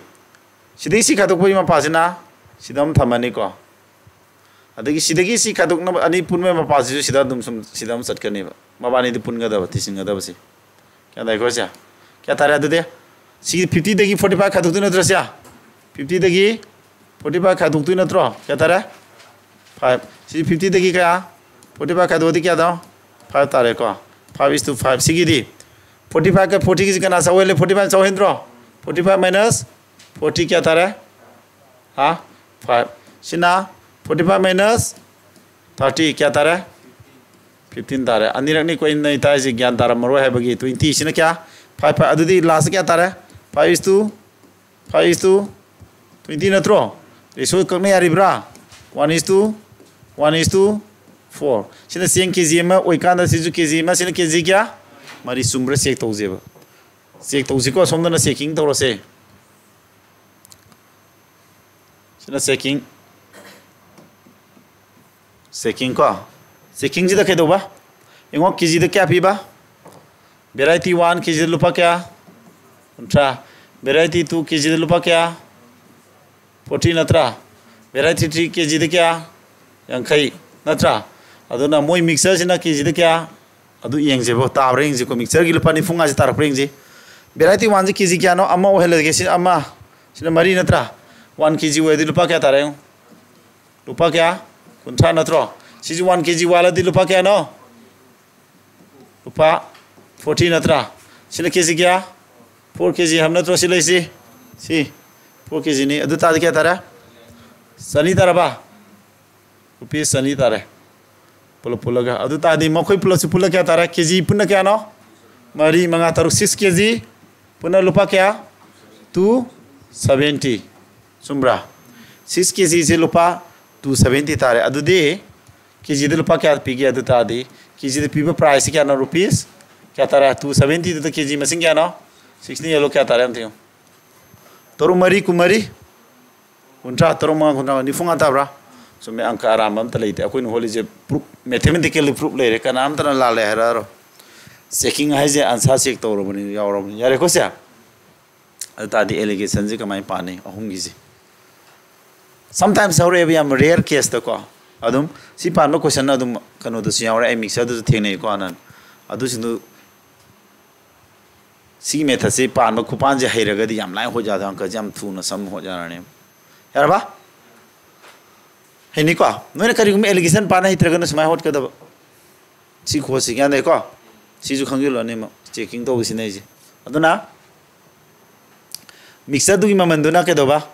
ꯁꯤꯗꯒꯤ ꯁꯤ ꯈꯥꯏꯗꯣꯛꯄꯒꯤ ꯃꯄꯥꯁꯤꯅ ꯁꯤꯗ ꯑꯃ ꯊꯝꯃꯅꯤꯀꯣ꯫ ꯑꯗꯒꯤ ꯁꯤꯗꯒꯤ ꯁꯤ ꯈꯥꯏꯗꯣꯛꯅꯕ ꯑꯅꯤ ꯄꯨꯟꯕꯒꯤ ꯃꯄꯥꯁꯤꯁꯨ ꯁꯤꯗ ꯑꯗꯨꯝ ꯁꯨꯝ, ꯁꯤꯗ ꯑꯃ ꯆꯠꯀꯅꯦꯕ꯫ ꯃꯕꯥꯅꯤꯗꯤ ꯄꯨꯟꯒꯗꯕ, ꯇꯤꯁꯤꯟꯒꯗꯕꯁꯤ꯫ ꯀꯌꯥ ꯇꯥꯏꯀꯣ ꯁꯦ? ꯀꯌꯥ ꯇꯥꯔꯦ ꯑꯗꯨꯗꯤ? ꯁꯤ ꯐꯤꯐꯇꯤꯗꯒꯤ ꯐꯣꯔꯇꯤ ꯐꯥꯏꯚ ꯈꯥꯏꯗꯣꯛꯇꯣꯏ ꯅꯠꯇ꯭ꯔꯣ ꯁꯦ? ꯐꯤꯐꯇꯤꯗꯒꯤ ꯐꯣꯔꯇꯤ ꯐꯥꯏꯚ ꯈꯥꯏꯗꯣꯛꯇꯣꯏ ꯅꯠꯇ꯭ꯔꯣ? ꯀꯌꯥ ꯇꯥꯔꯦ? ꯐꯥꯏꯚ꯫ ꯁꯤ ꯐꯤꯐꯇꯤꯗꯒꯤ ꯀꯌꯥ? ꯐꯣꯔꯇꯤ ꯐꯥꯏꯚ ꯈꯥꯏꯗꯣꯛꯑꯗꯤ ꯀꯌꯥꯗꯣ? ꯐꯥꯏꯚ ꯇꯥꯔꯦꯀꯣ꯫ Five is to five꯫ ꯁꯤꯒꯤꯗꯤ ꯐꯣꯔꯇꯤ ꯐꯥꯏꯚꯀ ꯐꯣꯔꯇꯤꯒꯤꯁꯤ ꯀꯅꯥ ꯆꯥꯎꯍꯦꯜꯂꯦ? ꯐꯣꯔꯇꯤ ꯐꯥꯏꯚ ꯆꯥꯎꯍꯦꯟꯗ꯭ꯔꯣ? ꯐꯣꯔꯇꯤ ꯐꯥꯏꯚ ꯃꯥꯏꯅꯁ ꯐꯣꯔꯇꯤ ꯀꯌꯥ ꯇꯥꯔꯦ? ꯍꯥ? ꯐꯥꯏꯚ꯫ ꯁꯤꯅ ꯐꯣꯔꯇꯤ ꯐꯥꯏꯚ ꯃꯥꯏꯅꯁ ꯊꯥꯔꯇꯤ ꯀꯌꯥ ꯇꯥꯔꯦ? ꯐꯤꯐꯇꯤꯟ ꯇꯥꯔꯦ꯫ ꯑꯅꯤꯔꯛꯅꯤ ꯀꯣꯏꯅ ꯇꯥꯏꯁꯦ, ꯒ꯭ꯌꯥꯟ ꯇꯥꯔꯝꯃꯔꯣꯏ ꯍꯥꯏꯕꯒꯤ꯫ ꯇ꯭ꯋꯦꯟꯇꯤ꯫ ꯁꯤꯅ ꯀꯌꯥ? Five, five. ꯑꯗꯨꯗꯤ ꯂꯥꯁꯇ ꯀꯌꯥ ꯇꯥꯔꯦ? Five is to, five is to twenty ꯅꯠꯇ꯭ꯔꯣ? Ratio ꯀꯛꯅ ꯌꯥꯔꯤꯕ꯭ꯔꯥ? One is to, one is to four꯫ ꯁꯤꯅ ꯆꯦꯡ ꯀꯦ ꯖꯤ ꯑꯃ ꯑꯣꯏꯀꯥꯟꯗ ꯁꯤꯁꯨ ꯀꯦ ꯖꯤ ꯑꯃ, ꯁꯤꯅ ꯀꯦ ꯖꯤ ꯀꯌꯥ? ꯃꯔꯤ꯫ ꯆꯨꯝꯕ꯭ꯔꯥ ꯆꯦꯛ ꯇꯧꯁꯦꯕ꯫ ꯆꯦꯛ ꯇꯧꯁꯤꯀꯣ, ꯁꯣꯝꯗꯅ ꯆꯦꯛꯀꯤꯡ ꯇꯧꯔꯁꯦ꯫ ꯁꯤꯅ ꯆꯦꯛꯀꯤꯡ꯫ ꯆꯦꯛꯀꯤꯡ ꯀꯣ꯫ ꯆꯦꯛꯀꯤꯡꯁꯤꯗ ꯀꯩꯗꯧꯕ? ꯌꯦꯡꯉꯣ, ꯀꯦ ꯖꯤꯗ ꯀꯌꯥ ꯄꯤꯕ? Variety one ꯀꯦ ꯖꯤꯗ ꯂꯨꯄꯥ ꯀꯌꯥ? ꯀꯨꯟꯊ꯭ꯔꯥ꯫ Variety two ꯀꯦ ꯖꯤꯗ ꯂꯨꯄꯥ ꯀꯌꯥ? ꯐꯣꯔꯇꯤ ꯅꯠꯇ꯭ꯔꯥ? Variety three ꯀꯦ ꯖꯤꯗ ꯀꯌꯥ? ꯌꯥꯡꯈꯩ ꯅꯠꯇ꯭ꯔꯥ? ꯑꯗꯨꯅ ꯃꯣꯏ ꯃꯤꯛꯆꯔꯁꯤꯅ ꯀꯦ ꯖꯤꯗ ꯀꯌꯥ? ꯑꯗꯨ ꯌꯦꯡꯁꯦꯕ, ꯇꯥꯕ꯭ꯔꯥ ꯌꯦꯡꯁꯦꯀꯣ꯫ ꯃꯤꯛꯆꯔꯒꯤ ꯂꯨꯄꯥ ꯅꯤꯐꯨ ꯃꯉꯥꯁꯦ ꯇꯥꯔꯛꯄ꯭ꯔꯥ ꯌꯦꯡꯁꯤ꯫ Variety oneꯁꯦ ꯀꯦ ꯖꯤ ꯀꯌꯥꯅꯣ? ꯑꯃ ꯑꯣꯏꯍꯜꯂꯒꯦ꯫ ꯁꯤ ꯑꯃ, ꯁꯤꯅ ꯃꯔꯤ ꯅꯠꯇ꯭ꯔꯥ? One ꯀꯦ ꯖꯤ ꯑꯣꯏꯔꯗꯤ ꯂꯨꯄꯥ ꯀꯌꯥ ꯇꯥꯔꯦ ꯌꯦꯡꯉꯨ꯫ ꯂꯨꯄꯥ ꯀꯌꯥ? ꯀꯨꯟꯊ꯭ꯔꯥ ꯅꯠꯇ꯭ꯔꯣ? ꯁꯤꯁꯨ one ꯀꯦ ꯖꯤ ꯋꯥꯠꯂꯗꯤ ꯂꯨꯄꯥ ꯀꯌꯥꯅꯣ? ꯂꯨꯄꯥ ꯐꯣꯔꯇꯤ ꯅꯠꯇ꯭ꯔꯥ? ꯁꯤꯅ ꯀꯦ ꯖꯤ ꯀꯌꯥ? ꯐꯣꯔ ꯀꯦ ꯖꯤ ꯍꯥꯏꯕ ꯅꯠꯇ꯭ꯔꯣ ꯁꯤ ꯂꯩꯁꯤ? ꯁꯤ ꯐꯣꯔ ꯀꯦ ꯖꯤꯅꯤ꯫ ꯑꯗꯨ ꯇꯥꯔꯗꯤ ꯀꯌꯥ ꯇꯥꯔꯦ? ꯆꯅꯤ ꯇꯥꯔꯕ? ꯔꯨꯄꯤꯁ ꯆꯅꯤ ꯇꯥꯔꯦ꯫ ꯄꯨꯂꯞ ꯄꯨꯜꯂꯒ꯫ ꯑꯗꯨ ꯇꯥꯔꯗꯤ ꯃꯈꯣꯏ ꯄꯨꯂꯞꯁꯤ ꯄꯨꯜꯂ ꯀꯌꯥ ꯇꯥꯔꯦ? ꯀꯦ ꯖꯤ ꯄꯨꯟꯅ ꯀꯌꯥꯅꯣ? ꯃꯔꯤ, ꯃꯉꯥ, ꯇꯔꯨꯛ, six ꯀꯦ ꯖꯤ꯫ ꯄꯨꯟꯅ ꯂꯨꯄꯥ ꯀꯌꯥ? Two seventy꯫ ꯆꯨꯝꯕ꯭ꯔꯥ? Six ꯀꯦ ꯖꯤꯁꯦ ꯂꯨꯄꯥ two seventy ꯇꯥꯔꯦ꯫ ꯑꯗꯨꯗꯤ ꯀꯦ ꯖꯤꯗ ꯂꯨꯄꯥ ꯀꯌꯥ ꯄꯤꯒꯦ? ꯑꯗꯨ ꯇꯥꯔꯗꯤ ꯀꯦ ꯖꯤꯗ ꯄꯤꯕ priceꯁꯤ ꯀꯌꯥꯅꯣ? ꯔꯨꯄꯤꯁ ꯀꯌꯥ ꯇꯥꯔꯦ? Two seventyꯗꯨꯗ ꯀꯦ ꯖꯤ ꯃꯁꯤꯡ ꯀꯌꯥꯅꯣ? Sixꯅ ꯌꯦꯜꯂꯣ ꯀꯌꯥ ꯇꯥꯔꯦ ꯑꯝꯇ ꯌꯦꯡꯉꯨ꯫ ꯇꯔꯨꯛ ꯃꯔꯤ ꯀꯨꯟꯃꯔꯤ꯫ ꯀꯨꯟꯊ꯭ꯔꯥ ꯇꯔꯨꯛ ꯃꯉꯥ ꯀꯨꯟꯊ꯭ꯔꯥ ꯅꯤꯐꯨ ꯃꯉꯥ ꯇꯥꯕ꯭ꯔꯥ? ꯆꯨꯝꯃꯦ, ꯑꯪꯀ ꯑꯔꯥꯟꯕ ꯑꯝꯇ ꯂꯩꯇꯦ꯫ ꯑꯩꯈꯣꯏꯅ ꯍꯣꯠꯂꯤꯁꯦ proof, mathematically proof ꯂꯩꯔꯦ, ꯀꯅꯥꯝꯇꯅ ꯂꯥꯜꯂꯦ ꯍꯥꯏꯔꯛꯑꯔꯣꯏ꯫ Checking ꯍꯥꯏꯁꯦ answer check ꯇꯧꯔꯕꯅꯤ, ꯌꯥꯎꯔꯕꯅꯤ꯫ ꯌꯥꯔꯦꯀꯣ ꯁꯦ? ꯑꯗꯨ ꯇꯥꯔꯗꯤ allegation ꯁꯦ ꯀꯃꯥꯏꯅ ꯄꯥꯅꯤ? ꯑꯍꯨꯝꯒꯤꯁꯦ꯫ Sometimes ꯍꯧꯔꯛꯑꯦꯕ, ꯌꯥꯝ rare case ꯇꯀꯣ꯫ ꯑꯗꯨꯝ ꯁꯤ ꯄꯥꯟꯕ question ꯑꯗꯨꯝ ꯀꯩꯅꯣꯗꯁꯨ ꯌꯥꯎꯔꯦ, ꯑꯩ mixture ꯗꯁꯨ ꯊꯦꯡꯅꯩꯀꯣ ꯑꯅꯟ꯫ ꯑꯗꯨꯁꯤꯡꯗꯨ ꯁꯤꯒꯤ method ꯁꯤ ꯄꯥꯟꯕ ꯈꯨꯄꯥꯟꯁꯦ ꯍꯩꯔꯒꯗꯤ ꯌꯥꯝ ꯂꯥꯏꯅ ꯍꯣꯠ ꯌꯥꯗꯕ, ꯑꯪꯀꯁꯦ ꯌꯥꯝ ꯊꯨꯅ ꯁꯝ ꯍꯣꯠ ꯌꯥꯔꯅꯦꯕ꯫ ꯌꯥꯔꯕ? ꯍꯩꯅꯤꯀꯣ? ꯅꯣꯏꯅ ꯀꯔꯤꯒꯨꯝꯕ allegation ꯄꯥꯟ ꯍꯩꯇ꯭ꯔꯒꯅ ꯁꯨꯃꯥꯏꯅ ꯍꯣꯠꯀꯗꯕ꯫ ꯁꯤ ꯈꯣꯠꯁꯤ ꯒ꯭ꯌꯥꯟ ꯇꯥꯏꯀꯣ? ꯁꯤꯁꯨ ꯈꯪꯖꯤꯜꯂꯣ ꯑꯅꯤꯃꯛ꯫ Checking ꯇꯧꯕꯁꯤꯅ ꯑꯩꯁꯦ꯫ ꯑꯗꯨꯅ mixture ꯗꯨꯒꯤ ꯃꯃꯜꯗꯨꯅ ꯀꯩꯗꯧꯕ?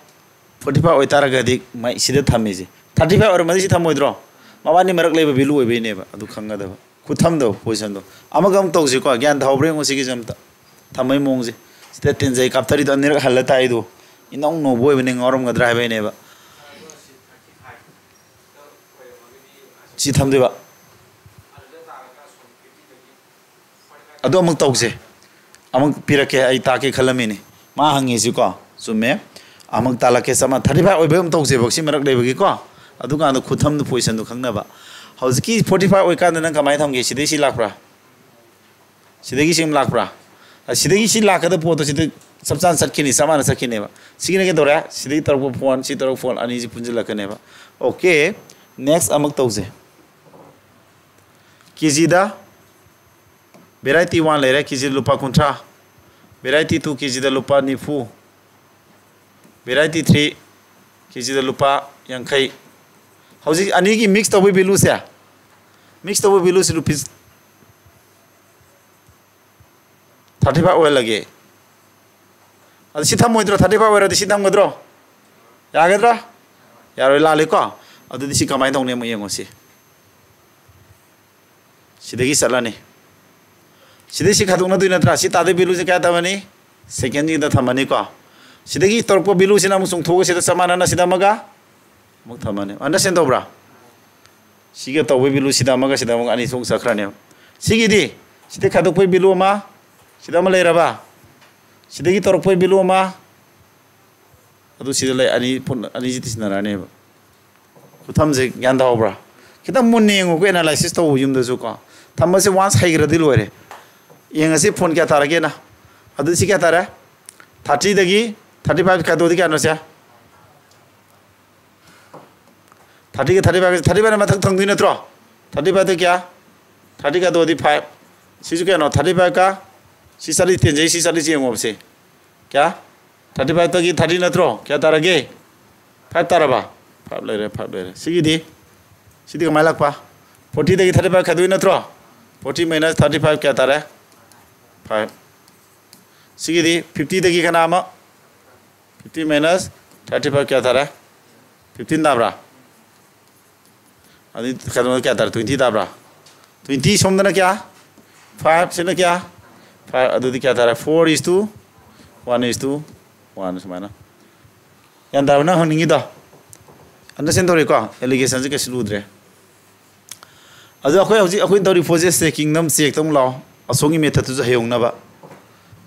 Forty five ꯑꯣꯏꯇꯥꯔꯒꯗꯤ ꯃꯩ ꯁꯤꯗ ꯊꯝꯃꯤꯁꯦ꯫ Thirty five ꯑꯣꯏꯔꯝꯃꯗꯤ ꯁꯤ ꯊꯝꯃꯣꯏꯗ꯭ꯔꯣ? ꯃꯕꯥꯅꯤ ꯃꯔꯛ ꯂꯩꯕ value ꯑꯣꯏꯕꯩꯅꯦꯕ꯫ ꯑꯗꯨ ꯈꯪꯒꯗꯕ꯫ ꯈꯨꯠꯊꯝꯗꯣ, position ꯗꯣ꯫ ꯑꯃꯒ ꯑꯃꯨꯛ ꯇꯧꯁꯤꯀꯣ꯫ ꯒ꯭ꯌꯥꯟ ꯇꯥꯍꯧꯕ꯭ꯔꯥ ꯌꯦꯡꯉꯣ ꯁꯤꯒꯤꯁꯦ ꯑꯝꯇ꯫ ꯊꯝꯕꯩ ꯃꯑꯣꯡꯁꯦ꯫ ꯁꯤꯗ ꯇꯦꯟꯖꯩ ꯀꯥꯞꯊꯔꯤꯗꯣ ꯑꯅꯤꯔꯛ ꯍꯜꯂ ꯇꯥꯛꯏꯗꯣ꯫ ꯏꯅꯧ ꯅꯧꯕ ꯑꯣꯏꯕꯅꯦ, ꯉꯥꯎꯔꯝꯒꯗ꯭ꯔꯥ ꯍꯥꯏꯕꯩꯅꯦꯕ꯫ ꯁꯤ ꯊꯝꯗꯣꯏꯕ꯫ ꯑꯗꯨ ꯑꯃꯨꯛ ꯇꯧꯁꯦ꯫ ꯑꯃꯨꯛ ꯄꯤꯔꯛꯀꯦ, ꯑꯩ ꯇꯥꯛꯀꯦ ꯈꯜꯂꯝꯃꯤꯅꯤ꯫ ꯃꯥ ꯍꯪꯉꯤꯁꯤꯀꯣ, ꯆꯨꯝꯃꯦ꯫ ꯑꯃꯨꯛ ꯇꯥꯛꯂꯛꯀꯦ, ꯆꯞ ꯃꯥꯟꯅ꯫ Thirty five ꯑꯣꯏꯕꯩ ꯑꯃꯨꯛ ꯇꯧꯁꯦꯕ, ꯁꯤ ꯃꯔꯛ ꯂꯩꯕꯒꯤꯀꯣ꯫ ꯑꯗꯨꯀꯥꯟꯗ ꯈꯨꯠꯊꯝꯗꯨ position ꯗꯨ ꯈꯪꯅꯕ꯫ ꯍꯧꯖꯤꯛꯀꯤ forty five ꯑꯣꯏꯀꯥꯟꯗ ꯅꯪ ꯀꯃꯥꯏꯅ ꯊꯝꯒꯦ? ꯁꯤꯗꯩ ꯁꯤ ꯂꯥꯛꯄ꯭ꯔꯥ? ꯁꯤꯗꯒꯤ ꯁꯤ ꯑꯃ ꯂꯥꯛꯄ꯭ꯔꯥ? ꯑ, ꯁꯤꯗꯒꯤ ꯁꯤ ꯂꯥꯛꯀꯗꯕ ꯄꯣꯠꯇꯣ ꯁꯤꯗ ꯆꯞ ꯆꯥꯅ ꯆꯠꯈꯤꯅꯤ, ꯆꯞ ꯃꯥꯟꯅ ꯆꯠꯈꯤꯅꯦꯕ꯫ ꯁꯤꯒꯤꯅ ꯀꯩꯗꯧꯔꯦ? ꯁꯤꯗꯒꯤ ꯇꯧꯔꯛꯄ ꯐꯣꯟ, ꯁꯤ ꯇꯧꯔꯛꯄ ꯐꯣꯟ, ꯑꯅꯤꯁꯤ ꯄꯨꯟꯁꯤꯜꯂꯛꯀꯅꯦꯕ꯫ Okay, next ꯑꯃꯨꯛ ꯇꯧꯁꯦ꯫ ꯀꯦ ꯖꯤꯗ variety one ꯂꯩꯔꯦ, ꯀꯦ ꯖꯤꯗ ꯂꯨꯄꯥ ꯀꯨꯟꯊ꯭ꯔꯥ, variety two ꯀꯦ ꯖꯤꯗ ꯂꯨꯄꯥ ꯅꯤꯐꯨ, variety three ꯀꯦ ꯖꯤꯗ ꯂꯨꯄꯥ ꯌꯥꯡꯈꯩ꯫ ꯍꯧꯖꯤꯛ ꯑꯅꯤꯒꯤ mix ꯇꯧꯕꯒꯤ value ꯁꯦ, mix ꯇꯧꯕꯒꯤ value ꯁꯦ rupees thirty five ꯑꯣꯏꯍꯜꯂꯒꯦ꯫ ꯑꯗꯨ ꯁꯤ ꯊꯝꯃꯣꯏꯗ꯭ꯔꯣ? Thirty five ꯑꯣꯏꯔꯗꯤ ꯁꯤ ꯊꯝꯒꯗ꯭ꯔꯣ? ꯌꯥꯒꯗ꯭ꯔꯥ? ꯌꯥꯔꯣꯏ, ꯂꯥꯜꯂꯤꯀꯣ? ꯑꯗꯨꯗꯤ ꯁꯤ ꯀꯃꯥꯏꯅ ꯇꯧꯅꯤ ꯑꯃꯨꯛ ꯌꯦꯡꯉꯣ ꯁꯤ꯫ ꯁꯤꯗꯒꯤ ꯆꯠꯂꯅꯤ꯫ ꯁꯤꯗꯩ ꯁꯤ ꯈꯥꯏꯗꯣꯛꯅꯗꯣꯏ ꯅꯠꯇ꯭ꯔꯥ? ꯁꯤ ꯇꯥꯗꯣꯏ value ꯁꯦ ꯀꯌꯥ ꯊꯝꯃꯅꯤ? Second ꯁꯤꯗ ꯊꯝꯃꯅꯤꯀꯣ꯫ ꯁꯤꯗꯒꯤ ꯇꯧꯔꯛꯄ value ꯁꯤꯅ ꯑꯃꯨꯛ ꯆꯣꯡꯊꯣꯛꯑꯒ ꯁꯤꯗ ꯆꯞ ꯃꯥꯟꯅꯅ ꯁꯤꯗ ꯑꯃꯒ ꯑꯃꯨꯛ ꯊꯝꯃꯅꯤ꯫ Understand ꯇꯧꯕ꯭ꯔꯥ? ꯁꯤꯒ ꯇꯧꯕꯩ value ꯁꯤꯗ ꯑꯃꯒ ꯁꯤꯗ ꯑꯃꯒ ꯑꯅꯤ ꯊꯣꯛ ꯆꯠꯈ꯭ꯔꯅꯦꯕ꯫ ꯁꯤꯒꯤꯗꯤ ꯁꯤꯗꯩ ꯈꯥꯏꯗꯣꯛꯄꯩ value ꯑꯃ, ꯁꯤꯗ ꯑꯃ ꯂꯩꯔꯕ? ꯁꯤꯗꯒꯤ ꯇꯧꯔꯛꯄꯩ value ꯑꯃ, ꯑꯗꯨ ꯁꯤꯗ ꯂꯩ, ꯑꯅꯤ, ꯐꯨꯟ ꯑꯅꯤꯁꯤ ꯇꯤꯟꯅꯔꯅꯦꯕ꯫ ꯈꯨꯊꯝꯁꯦ ꯒ꯭ꯌꯥꯟ ꯇꯥꯍꯧꯕ꯭ꯔꯥ? ꯈꯤꯇꯪ ꯃꯨꯟꯅ ꯌꯦꯡꯉꯨꯀꯣ, analysis ꯇꯧꯕ ꯌꯨꯝꯗꯁꯨ ꯀꯣ꯫ ꯊꯝꯕꯁꯦ once ꯍꯩꯈ꯭ꯔꯗꯤ ꯂꯣꯏꯔꯦ꯫ ꯌꯦꯡꯉꯁꯤ ꯐꯨꯟ ꯀꯌꯥ ꯇꯥꯔꯒꯦꯅ꯫ ꯑꯗꯨ ꯁꯤ ꯀꯌꯥ ꯇꯥꯔꯦ? Thirtyꯗꯒꯤ thirty five ꯈꯥꯏꯗꯣꯛꯑꯗꯤ ꯀꯌꯥꯅꯣ ꯁꯦ? Thirtyꯒ thirty five, thirty fiveꯅ ꯃꯊꯛ ꯊꯪꯗꯣꯏ ꯅꯠꯇ꯭ꯔꯣ? Thirty fiveꯇ ꯀꯌꯥ? Thirty ꯈꯥꯏꯗꯣꯛꯑꯗꯤ five꯫ ꯁꯤꯁꯨ ꯀꯌꯥꯅꯣ? Thirty fiveꯀ ꯁꯤ ꯆꯠꯂꯤ, ꯇꯦꯟꯖꯩ, ꯁꯤ ꯆꯠꯂꯤꯁꯤ ꯌꯦꯡꯉꯣꯕꯁꯦ꯫ ꯀꯌꯥ? Thirty fiveꯇꯒꯤ thirty ꯅꯠꯇ꯭ꯔꯣ? ꯀꯌꯥ ꯇꯥꯔꯒꯦ? Five ꯇꯥꯔꯕ? Five ꯂꯩꯔꯦ, five ꯂꯩꯔꯦ꯫ ꯁꯤꯒꯤꯗꯤ? ꯁꯤꯗꯤ ꯀꯃꯥꯏꯅ ꯂꯥꯛꯄ? Fortyꯗꯒꯤ thirty five ꯈꯥꯏꯗꯣꯛꯏ ꯅꯠꯇ꯭ꯔꯣ? Forty minus thirty five ꯀꯌꯥ ꯇꯥꯔꯦ? Five꯫ ꯁꯤꯒꯤꯗꯤ fiftyꯗꯒꯤ ꯀꯅꯥ ꯑꯃ? Fifty minus thirty five ꯀꯌꯥ ꯇꯥꯔꯦ? Fifteen ꯇꯥꯕ꯭ꯔꯥ? ꯑꯗꯨꯗꯤ ꯀꯩꯅꯣ ꯀꯌꯥ ꯇꯥꯔꯦ? Twenty ꯇꯥꯕ꯭ꯔꯥ? Twenty ꯁꯣꯝꯗꯅ ꯀꯌꯥ? Five꯫ ꯁꯤꯅ ꯀꯌꯥ? Five꯫ ꯑꯗꯨꯗꯤ ꯀꯌꯥ ꯇꯥꯔꯦ? Four is to one is to one ꯁꯨꯃꯥꯏꯅ꯫ ꯒ꯭ꯌꯥꯟ ꯇꯥꯕ꯭ꯔꯥ ꯅꯪ ꯍꯪꯅꯤꯡꯉꯤꯗꯣ? Understand ꯇꯧꯔꯦꯀꯣ? Allegationꯁꯦ ꯀꯩꯁꯨ ꯂꯨꯗ꯭ꯔꯦ꯫ ꯑꯗꯣ ꯑꯩꯈꯣꯏ ꯍꯧꯖꯤꯛ ꯑꯩꯈꯣꯏꯅ ꯇꯧꯔꯤ ꯄꯣꯠꯁꯦ checking ꯅꯝ check ꯇꯧ ꯂꯥꯛꯑꯣ꯫ ꯑꯁꯣꯝꯒꯤ methodꯇꯨꯁꯨ ꯍꯩꯍꯧꯅꯕ꯫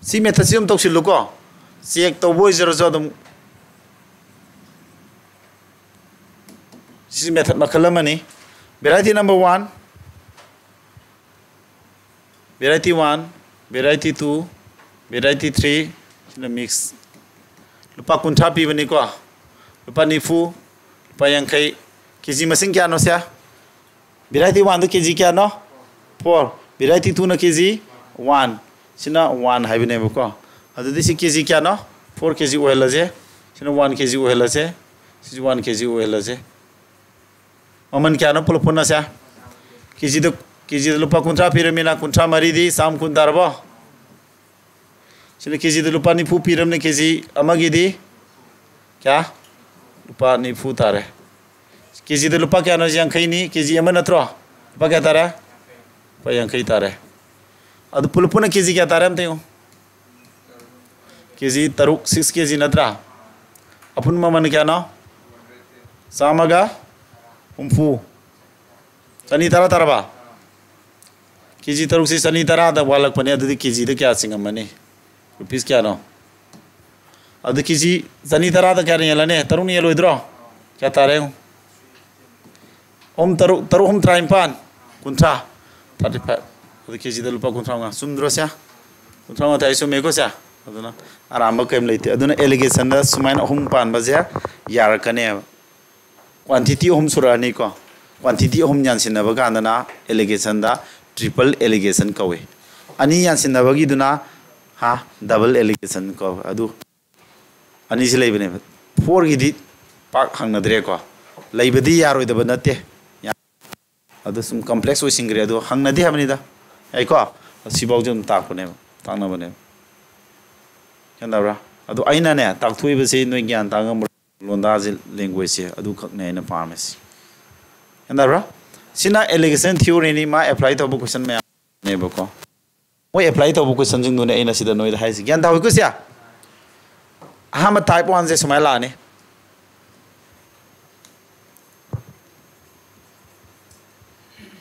ꯁꯤ methodꯁꯤ ꯑꯗꯨꯝ ꯇꯧꯁꯤꯜꯂꯨꯀꯣ꯫ Check ꯇꯧꯕ ꯑꯣꯏꯖꯔꯁꯨ ꯑꯗꯨꯝ꯫ ꯁꯤꯁꯨ method ꯃꯈꯜ ꯑꯃꯅꯤ꯫ Variety number one, variety one, variety two, variety three, ꯁꯤꯅ mix꯫ ꯂꯨꯄꯥ ꯀꯨꯟꯊ꯭ꯔꯥ ꯄꯤꯕꯅꯤꯀꯣ꯫ ꯂꯨꯄꯥ ꯅꯤꯐꯨ, ꯂꯨꯄꯥ ꯌꯥꯡꯈꯩ꯫ KG ꯃꯁꯤꯡ ꯀꯌꯥꯅꯣ ꯁꯦ? Variety oneꯗ KG ꯀꯌꯥꯅꯣ? Four꯫ Variety twoꯅ KG one꯫ ꯁꯤꯅ one ꯍꯥꯏꯕꯅꯦꯕꯀꯣ꯫ ꯑꯗꯨꯗꯤ ꯁꯤ KG ꯀꯌꯥꯅꯣ? Four KG ꯑꯣꯏꯍꯜꯂꯁꯦ꯫ ꯁꯤꯅ one KG ꯑꯣꯏꯍꯜꯂꯁꯦ꯫ ꯁꯤꯁꯨ one KG ꯑꯣꯏꯍꯜꯂꯁꯦ꯫ ꯃꯃꯜ ꯀꯌꯥꯅꯣ ꯄꯨꯂꯞ ꯄꯨꯟꯅꯁꯦ? KGꯗ, KGꯗ ꯂꯨꯄꯥ ꯀꯨꯟꯊ꯭ꯔꯥ ꯄꯤꯔꯃꯤꯅ ꯀꯨꯟꯊ꯭ꯔꯥ ꯃꯔꯤꯗꯤ ꯆꯥꯝ ꯀꯨꯟ ꯇꯥꯔꯕꯣ? ꯁꯤꯅ KGꯗ ꯂꯨꯄꯥ ꯅꯤꯐꯨ ꯄꯤꯔꯝꯅꯤ, KG ꯑꯃꯒꯤꯗꯤ ꯀꯌꯥ? ꯂꯨꯄꯥ ꯅꯤꯐꯨ ꯇꯥꯔꯦ꯫ KGꯗ ꯂꯨꯄꯥ ꯀꯌꯥꯅꯣ? ꯌꯥꯡꯈꯩꯅꯤ꯫ KG ꯑꯃ ꯅꯠꯇ꯭ꯔꯣ? ꯂꯨꯄꯥ ꯀꯌꯥ ꯇꯥꯔꯦ? ꯂꯨꯄꯥ ꯌꯥꯡꯈꯩ ꯇꯥꯔꯦ꯫ ꯑꯗꯨ ꯄꯨꯂꯞ ꯄꯨꯟꯅ KG ꯀꯌꯥ ꯇꯥꯔꯦ ꯑꯝꯇ ꯌꯦꯡꯉꯨ꯫ KG ꯇꯔꯨꯛ, six KG ꯅꯠꯇ꯭ꯔꯥ? ꯑꯄꯨꯟꯕ ꯃꯃꯜ ꯀꯌꯥꯅꯣ? ꯆꯥꯝꯃꯒ ꯍꯨꯝꯐꯨ꯫ ꯆꯅꯤ ꯇꯔꯥ ꯇꯥꯔꯕ? KG ꯇꯔꯨꯛꯁꯤ ꯆꯅꯤ ꯇꯔꯥꯗ ꯋꯥꯠꯂꯛꯄꯅꯦ꯫ ꯑꯗꯨꯗꯤ KGꯗ ꯀꯌꯥ ꯆꯤꯡꯉꯝꯃꯅꯤ? Rupees ꯀꯌꯥꯅꯣ? ꯑꯗꯨ ꯀꯦ ꯖꯤ ꯆꯅꯤ ꯇꯔꯥꯗ ꯀꯌꯥꯅ ꯌꯦꯜꯂꯅꯤ? ꯇꯔꯨꯛꯅ ꯌꯦꯜꯂꯣꯏꯗ꯭ꯔꯣ? ꯀꯌꯥ ꯇꯥꯔꯦ ꯌꯦꯡꯉꯨ꯫ ꯑꯍꯨꯝ ꯇꯔꯨꯛ, ꯇꯔꯨꯛ ꯑꯍꯨꯝ ꯇꯔꯥꯅꯤꯄꯥꯟ, ꯀꯨꯟꯊ꯭ꯔꯥ, thirty five꯫ ꯑꯗꯨ ꯀꯦ ꯖꯤꯗ ꯂꯨꯄꯥ ꯀꯨꯟꯊ꯭ꯔꯥ ꯃꯉꯥ꯫ ꯆꯨꯝꯗ꯭ꯔꯣ ꯁꯦ? ꯀꯨꯟꯊ꯭ꯔꯥ ꯃꯉꯥ ꯊꯥꯏ ꯆꯨꯝꯃꯦꯀꯣ ꯁꯦ? ꯑꯗꯨꯅ ꯑꯔꯥꯟꯕ ꯀꯔꯤꯝ ꯂꯩꯇꯦ꯫ ꯑꯗꯨꯅ alligationꯗ ꯁꯨꯃꯥꯏꯅ ꯑꯍꯨꯝ ꯄꯥꯟꯕꯁꯦ ꯌꯥꯔꯛꯀꯅꯦꯕ꯫ Quantity ꯑꯍꯨꯝ ꯁꯨꯔꯛꯑꯅꯤꯀꯣ꯫ Quantity ꯑꯍꯨꯝ ꯌꯥꯟꯁꯤꯟꯅꯕ ꯀꯥꯟꯗꯅ alligationꯗ triple alligation ꯀꯧꯏ꯫ ꯑꯅꯤ ꯌꯥꯟꯁꯤꯟꯅꯕꯒꯤꯗꯨꯅ, ꯍꯥ, double alligation ꯀꯧꯏ꯫ ꯑꯗꯨ ꯑꯅꯤꯁꯤ ꯂꯩꯕꯅꯦꯕ꯫ Fourꯒꯤꯗꯤ ꯄꯥꯛ ꯍꯪꯅꯗ꯭ꯔꯦꯀꯣ꯫ ꯂꯩꯕꯗꯤ ꯌꯥꯔꯣꯏꯗꯕ ꯅꯠꯇꯦ꯫ ꯌꯥ-, ꯑꯗꯨ ꯁꯨꯝ complex ꯑꯣꯏꯁꯤꯟꯈ꯭ꯔꯦ꯫ ꯑꯗꯨ ꯍꯪꯅꯗꯦ ꯍꯥꯏꯕꯅꯤꯗ꯫ ꯌꯥꯏꯀꯣ? ꯁꯤꯐꯥꯎꯁꯦ ꯑꯗꯨꯝ ꯇꯥꯛꯄꯅꯦꯕ, ꯇꯥꯛꯅꯕꯅꯦꯕ꯫ ꯒ꯭ꯌꯥꯟ ꯇꯥꯕ꯭ꯔꯥ? ꯑꯗꯨ ꯑꯩꯅꯅꯦ, ꯇꯥꯛꯊꯣꯛꯏꯕꯁꯤ ꯅꯣꯏ ꯒ꯭ꯌꯥꯟ ꯇꯥ ꯉꯝꯕ꯭ꯔꯥ? ꯂꯣꯟꯗꯥꯁꯦ, languageꯁꯦ, ꯑꯗꯨꯈꯛꯅꯦ ꯑꯩꯅ ꯄꯥꯝꯃꯤꯁꯤ꯫ ꯒ꯭ꯌꯥꯟ ꯇꯥꯕ꯭ꯔꯥ? ꯁꯤꯅ alligation theoryꯅꯤ, ꯃꯥ apply ꯇꯧꯕ question ꯃꯌꯥꯝꯅꯦꯕꯀꯣ꯫ ꯃꯣꯏ apply ꯇꯧꯕ questionꯁꯤꯡꯗꯨꯅꯦ ꯑꯩꯅ ꯁꯤꯗ ꯅꯣꯏꯗ ꯍꯥꯏꯁꯤ꯫ ꯒ꯭ꯌꯥꯟ ꯇꯥꯍꯧꯏꯀꯣ ꯁꯦ? ꯑꯍꯥꯟꯕ type oneꯁꯦ ꯁꯨꯃꯥꯏꯅ ꯂꯥꯛꯑꯅꯤ꯫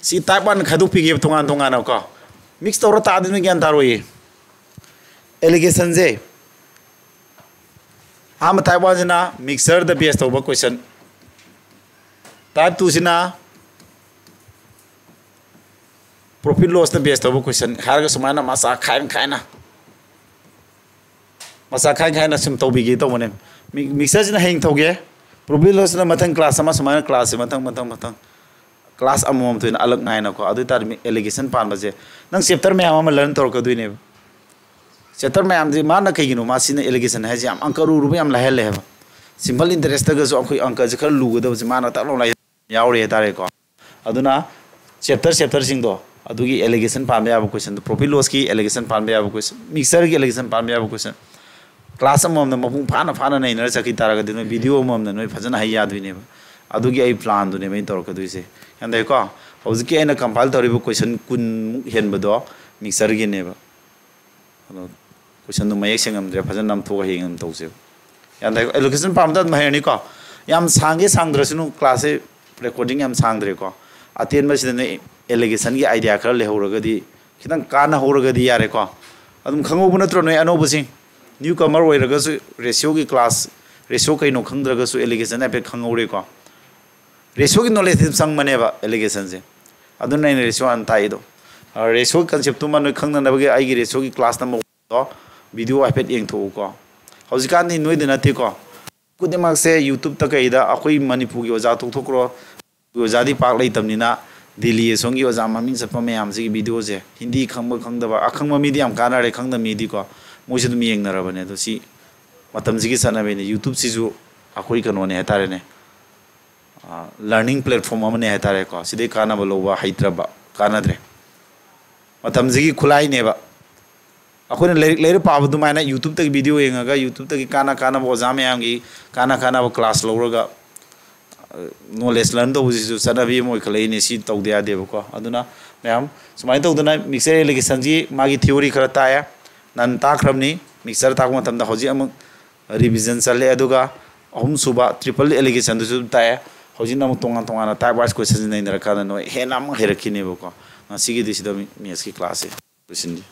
ꯁꯤ type one ꯈꯥꯏꯗꯣꯛꯄꯤꯒꯦꯕ ꯇꯣꯉꯥꯟ ꯇꯣꯉꯥꯟꯅꯀꯣ꯫ Mix ꯇꯧꯔ ꯇꯥꯛꯑꯗꯤ ꯅꯣꯏ ꯒ꯭ꯌꯥꯟ ꯇꯥꯔꯣꯏꯌꯦ꯫ Alligationꯁꯦ ꯑꯍꯥꯟꯕ type oneꯁꯤꯅ mixtureꯗ base ꯇꯧꯕ question꯫ Type twoꯁꯤꯅ profit lossꯇ base ꯇꯧꯕ question ꯍꯥꯏꯔꯒ ꯁꯨꯃꯥꯏꯅ ꯃꯆꯥ ꯈꯥꯏꯅ ꯈꯥꯏꯅ, ꯃꯆꯥ ꯈꯥꯏꯅ ꯈꯥꯏꯅ ꯁꯨꯝ ꯇꯧꯕꯤꯒꯦ ꯇꯧꯕꯅꯦ꯫ Mi-, mixtureꯁꯤꯅ ꯍꯌꯦꯡ ꯇꯧꯒꯦ, profit lossꯁꯤꯅ ꯃꯊꯪ class ꯑꯃ, ꯁꯨꯃꯥꯏꯅ classꯁꯦ ꯃꯊꯪ, ꯃꯊꯪ, ꯃꯊꯪ class ꯑꯃꯃꯝ ꯊꯣꯏꯅ ꯑꯂꯛ ꯅꯥꯏꯅꯀꯣ꯫ ꯑꯗꯨ ꯑꯣꯏꯇꯥꯔꯗꯤ ꯃꯤ alligation ꯄꯥꯟꯕꯁꯦ ꯅꯪ chapter ꯃꯌꯥꯝ ꯑꯃ learn ꯇꯧꯔꯛꯀꯗꯣꯏꯅꯦꯕ꯫ Chapter ꯃꯌꯥꯝꯁꯦ ꯃꯥꯅ ꯀꯩꯒꯤꯅꯣ ꯃꯥ ꯁꯤꯅ alligation ꯍꯥꯏꯁꯦ ꯌꯥꯝ ꯑꯪꯀ ꯑꯔꯨ ꯑꯔꯨꯕ ꯌꯥꯝ ꯂꯥꯏꯍꯜꯂꯦ ꯍꯥꯏꯕ꯫ Simple interestꯇꯒꯁꯨ ꯑꯩꯈꯣꯏ ꯑꯪꯀꯁꯦ ꯈꯔ ꯂꯨꯒꯗꯕꯁꯦ ꯃꯥꯅ ꯇꯛ ꯂꯥꯎ ꯂꯥꯏ ꯌꯥꯎꯔꯤ ꯍꯥꯏꯇꯥꯔꯦꯀꯣ꯫ ꯑꯗꯨꯅ chapter chapterꯁꯤꯡꯗꯣ ꯑꯗꯨꯒꯤ alligation ꯄꯥꯟꯕ ꯌꯥꯕ questionꯗꯣ, profit lossꯀꯤ alligation ꯄꯥꯟꯕ ꯌꯥꯕ question, mixtureꯒꯤ alligation ꯄꯥꯟꯕ ꯌꯥꯕ question, class ꯑꯃꯃꯝꯗ ꯃꯄꯨꯡ ꯐꯥꯅ ꯐꯥꯅ ꯅꯩꯅꯔ ꯆꯠꯈꯤ ꯇꯥꯔꯒꯗꯤ ꯅꯣꯏ video ꯑꯃꯃꯝꯗ ꯅꯣꯏ ꯐꯖꯅ ꯍꯩ ꯌꯥꯗꯣꯏꯅꯦꯕ꯫ ꯑꯗꯨꯒꯤ ꯑꯩ planꯗꯨꯅꯦꯕ ꯑꯩꯅ ꯇꯧꯔꯛꯀꯗꯣꯏꯁꯦ꯫ ꯒ꯭ꯌꯥꯟ ꯇꯥꯏꯀꯣ? ꯍꯧꯖꯤꯛꯀꯤ ꯑꯩꯅ compile ꯇꯧꯔꯤꯕ question ꯀꯨꯟꯃꯨꯛ ꯍꯦꯟꯕꯗꯣ mixtureꯒꯤꯅꯦꯕ꯫ ꯑꯗꯣ questionꯗꯣ ꯃꯌꯦꯛ ꯁꯦꯡꯉꯝꯗ꯭ꯔꯦ, ꯐꯖꯅ ꯅꯝꯊꯣꯛꯑ ꯍꯌꯦꯡ ꯑꯗꯨꯝ ꯇꯧꯁꯦꯕ꯫ ꯒ꯭ꯌꯥꯟ ꯇꯥꯏꯀꯣ? Alligation ꯄꯥꯝꯕꯗ ꯑꯗꯨꯝ ꯍꯩꯔꯅꯤꯀꯣ꯫ ꯌꯥꯝ ꯁꯥꯡꯒꯦ ꯁꯥꯡꯗ꯭ꯔꯁꯨꯅꯨ, classꯁꯦ recording ꯌꯥꯝ ꯁꯥꯡꯗ꯭ꯔꯦꯀꯣ꯫ ꯑꯇꯦꯟꯕꯁꯤꯗ ꯅꯣꯏ alligationꯒꯤ idea ꯈꯔ ꯂꯩꯍꯧꯔꯒꯗꯤ, ꯈꯤꯇꯪ ꯀꯥꯟꯅꯍꯧꯔꯒꯗꯤ ꯌꯥꯔꯦꯀꯣ꯫ ꯑꯗꯨꯝ ꯈꯪꯍꯧꯕ ꯅꯠꯇ꯭ꯔꯣ ꯅꯣꯏ ꯑꯅꯧꯕꯁꯤꯡ? ꯅ꯭ꯌꯨ ꯀꯃꯔ ꯑꯣꯏꯔꯒꯁꯨ ꯔꯦꯁꯤꯌꯣꯒꯤ ꯀ꯭ꯂꯥꯁ, ꯔꯦꯁꯤꯌꯣ ꯀꯩꯅꯣ ꯈꯪꯗ꯭ꯔꯒꯁꯨ ꯑꯦꯂꯤꯒꯦꯁꯟ ꯍꯥꯏꯐꯦꯠ ꯈꯪꯍꯧꯔꯦꯀꯣ꯫ ꯔꯦꯁꯤꯌꯣꯒꯤ ꯅꯣꯂꯦꯖꯇꯤ ꯆꯪꯕꯅꯦꯕ ꯑꯦꯂꯤꯒꯦꯁꯟꯁꯦ꯫ ꯑꯗꯨꯅ ꯑꯩꯅ ꯔꯦꯁꯤꯌꯣ ꯍꯥꯟꯅ ꯇꯥꯛꯏꯗꯣ꯫ ꯔꯦꯁꯤꯌꯣꯒꯤ ꯀꯟꯁꯦꯞꯇꯨꯃ ꯅꯣꯏ ꯈꯪꯅꯅꯕꯒꯤ ꯑꯩꯒꯤ ꯔꯦꯁꯤꯌꯣꯒꯤ ꯀ꯭ꯂꯥꯁ ꯅꯝꯕꯔ ꯋꯥꯟꯗꯣ ꯚꯤꯗꯤꯑꯣ ꯍꯥꯏꯐꯦꯠ ꯌꯦꯡꯊꯣꯛꯎꯀꯣ꯫ ꯍꯧꯖꯤꯛꯀꯥꯟꯗꯤ ꯅꯣꯏꯗ ꯅꯠꯇꯦꯀꯣ, ꯈꯨꯗꯤꯡꯃꯛꯁꯦ YouTubeꯇ ꯀꯩꯗ ꯑꯩꯈꯣꯏ ꯃꯅꯤꯄꯨꯔꯒꯤ ꯑꯣꯖꯥ ꯇꯣꯛꯊꯣꯛꯈ꯭ꯔꯣ, ꯑꯣꯖꯥꯗꯤ ꯄꯥꯛ ꯂꯩꯇꯕꯅꯤꯅ ꯗꯤꯜꯂꯤ ꯑꯁꯣꯝꯒꯤ ꯑꯣꯖꯥ ꯃꯃꯤꯡ ꯆꯠꯄ ꯃꯌꯥꯝꯁꯤꯒꯤ ꯚꯤꯗꯤꯑꯣꯁꯦ ꯍꯤꯟꯗꯤ ꯈꯪꯕ ꯈꯪꯗꯕ, ꯑꯈꯪꯕ ꯃꯤꯗꯤ ꯌꯥꯝ ꯀꯥꯟꯅꯔꯦ, ꯈꯪꯗꯕ ꯃꯤꯗꯤꯀꯣ ꯃꯣꯏꯁꯨ ꯑꯗꯨꯝ ꯌꯦꯡꯅꯔꯕꯅꯦ꯫ ꯑꯗꯣ ꯁꯤ ꯃꯇꯝꯁꯤꯒꯤ ꯆꯠꯅꯕꯤꯅꯤ꯫ YouTubeꯁꯤꯁꯨ ꯑꯩꯈꯣꯏ ꯀꯩꯅꯣꯅꯦ ꯍꯥꯏꯇꯥꯔꯦꯅꯦ, ꯂꯔꯅꯤꯡ ꯄ꯭ꯂꯦꯠꯐꯣꯝ ꯑꯃꯅꯦ ꯍꯥꯏꯇꯥꯔꯦꯀꯣ꯫ ꯁꯤꯗꯩ ꯀꯥꯟꯅꯕ ꯂꯧꯕ ꯍꯩꯇ꯭ꯔꯕ ꯀꯥꯟꯅꯗ꯭ꯔꯦ꯫ ꯃꯇꯝꯁꯤꯒꯤ ꯈꯨꯠꯂꯥꯏꯅꯦꯕ꯫ ꯑꯩꯈꯣꯏꯅ ꯂꯥꯏꯔꯤꯛ, ꯂꯥꯏꯔꯤꯛ ꯄꯥꯕ ꯑꯗꯨꯃꯥꯏꯅ YouTubeꯇꯒꯤ ꯚꯤꯗꯤꯑꯣ ꯌꯦꯡꯉꯒ YouTubeꯇꯒꯤ ꯀꯥꯟꯅ ꯀꯥꯟꯅꯕ ꯑꯣꯖꯥ ꯃꯌꯥꯝꯒꯤ ꯀꯥꯟꯅ ꯀꯥꯟꯅꯕ ꯀ꯭ꯂꯥꯁ ꯂꯧꯔꯒ ꯅꯣꯂꯦꯖ ꯂꯔꯟ ꯇꯧꯕꯁꯤꯁꯨ ꯆꯠꯅꯕꯤ ꯑꯃ ꯑꯣꯏꯈꯠꯂꯛꯏꯅꯦ꯫ ꯁꯤ ꯇꯧꯗ ꯌꯥꯗꯦꯕꯀꯣ꯫ ꯑꯗꯨꯅ ꯃꯌꯥꯝ ꯁꯨꯃꯥꯏꯅ ꯇꯧꯗꯅ ꯃꯤꯛꯆꯔ ꯑꯦꯂꯤꯒꯦꯁꯟꯁꯤ ꯃꯥꯒꯤ ꯊꯤꯑꯣꯔꯤ ꯈꯔ ꯇꯥꯛꯑꯦ, ꯅꯟ ꯇꯥꯛꯈ꯭ꯔꯕꯅꯤ꯫ ꯃꯤꯛꯆꯔ ꯇꯥꯛꯄ ꯃꯇꯝꯗ ꯍꯧꯖꯤꯛ ꯑꯃꯨꯛ ꯔꯤꯚꯤꯖꯟ ꯆꯠꯂꯦ, ꯑꯗꯨꯒ ꯑꯍꯨꯝꯁꯨꯕ ꯇ꯭ꯔꯤꯄꯜ ꯑꯦꯂꯤꯒꯦꯁꯟꯗꯨꯁꯨ ꯑꯗꯨꯝ ꯇꯥꯛꯑꯦ꯫ ꯍꯧꯖꯤꯛꯅ ꯑꯃꯨꯛ ꯇꯣꯉꯥꯟ ꯇꯣꯉꯥꯟꯅ ꯇꯥꯏꯞ ꯋꯥꯏꯁ ꯀꯣꯏꯁꯟꯁꯤ ꯅꯩꯅꯔꯀꯥꯟꯗ ꯅꯣꯏ ꯍꯦꯟꯅ ꯑꯃꯨꯛ ꯍꯩꯔꯛꯈꯤꯅꯦꯕꯀꯣ꯫ ꯉꯁꯤꯒꯤꯗꯤ ꯁꯤꯗ ꯃꯦꯠꯁꯀꯤ ꯀ꯭ꯂꯥꯁꯁꯦ ꯂꯣꯏꯁꯤꯟꯒꯦ꯫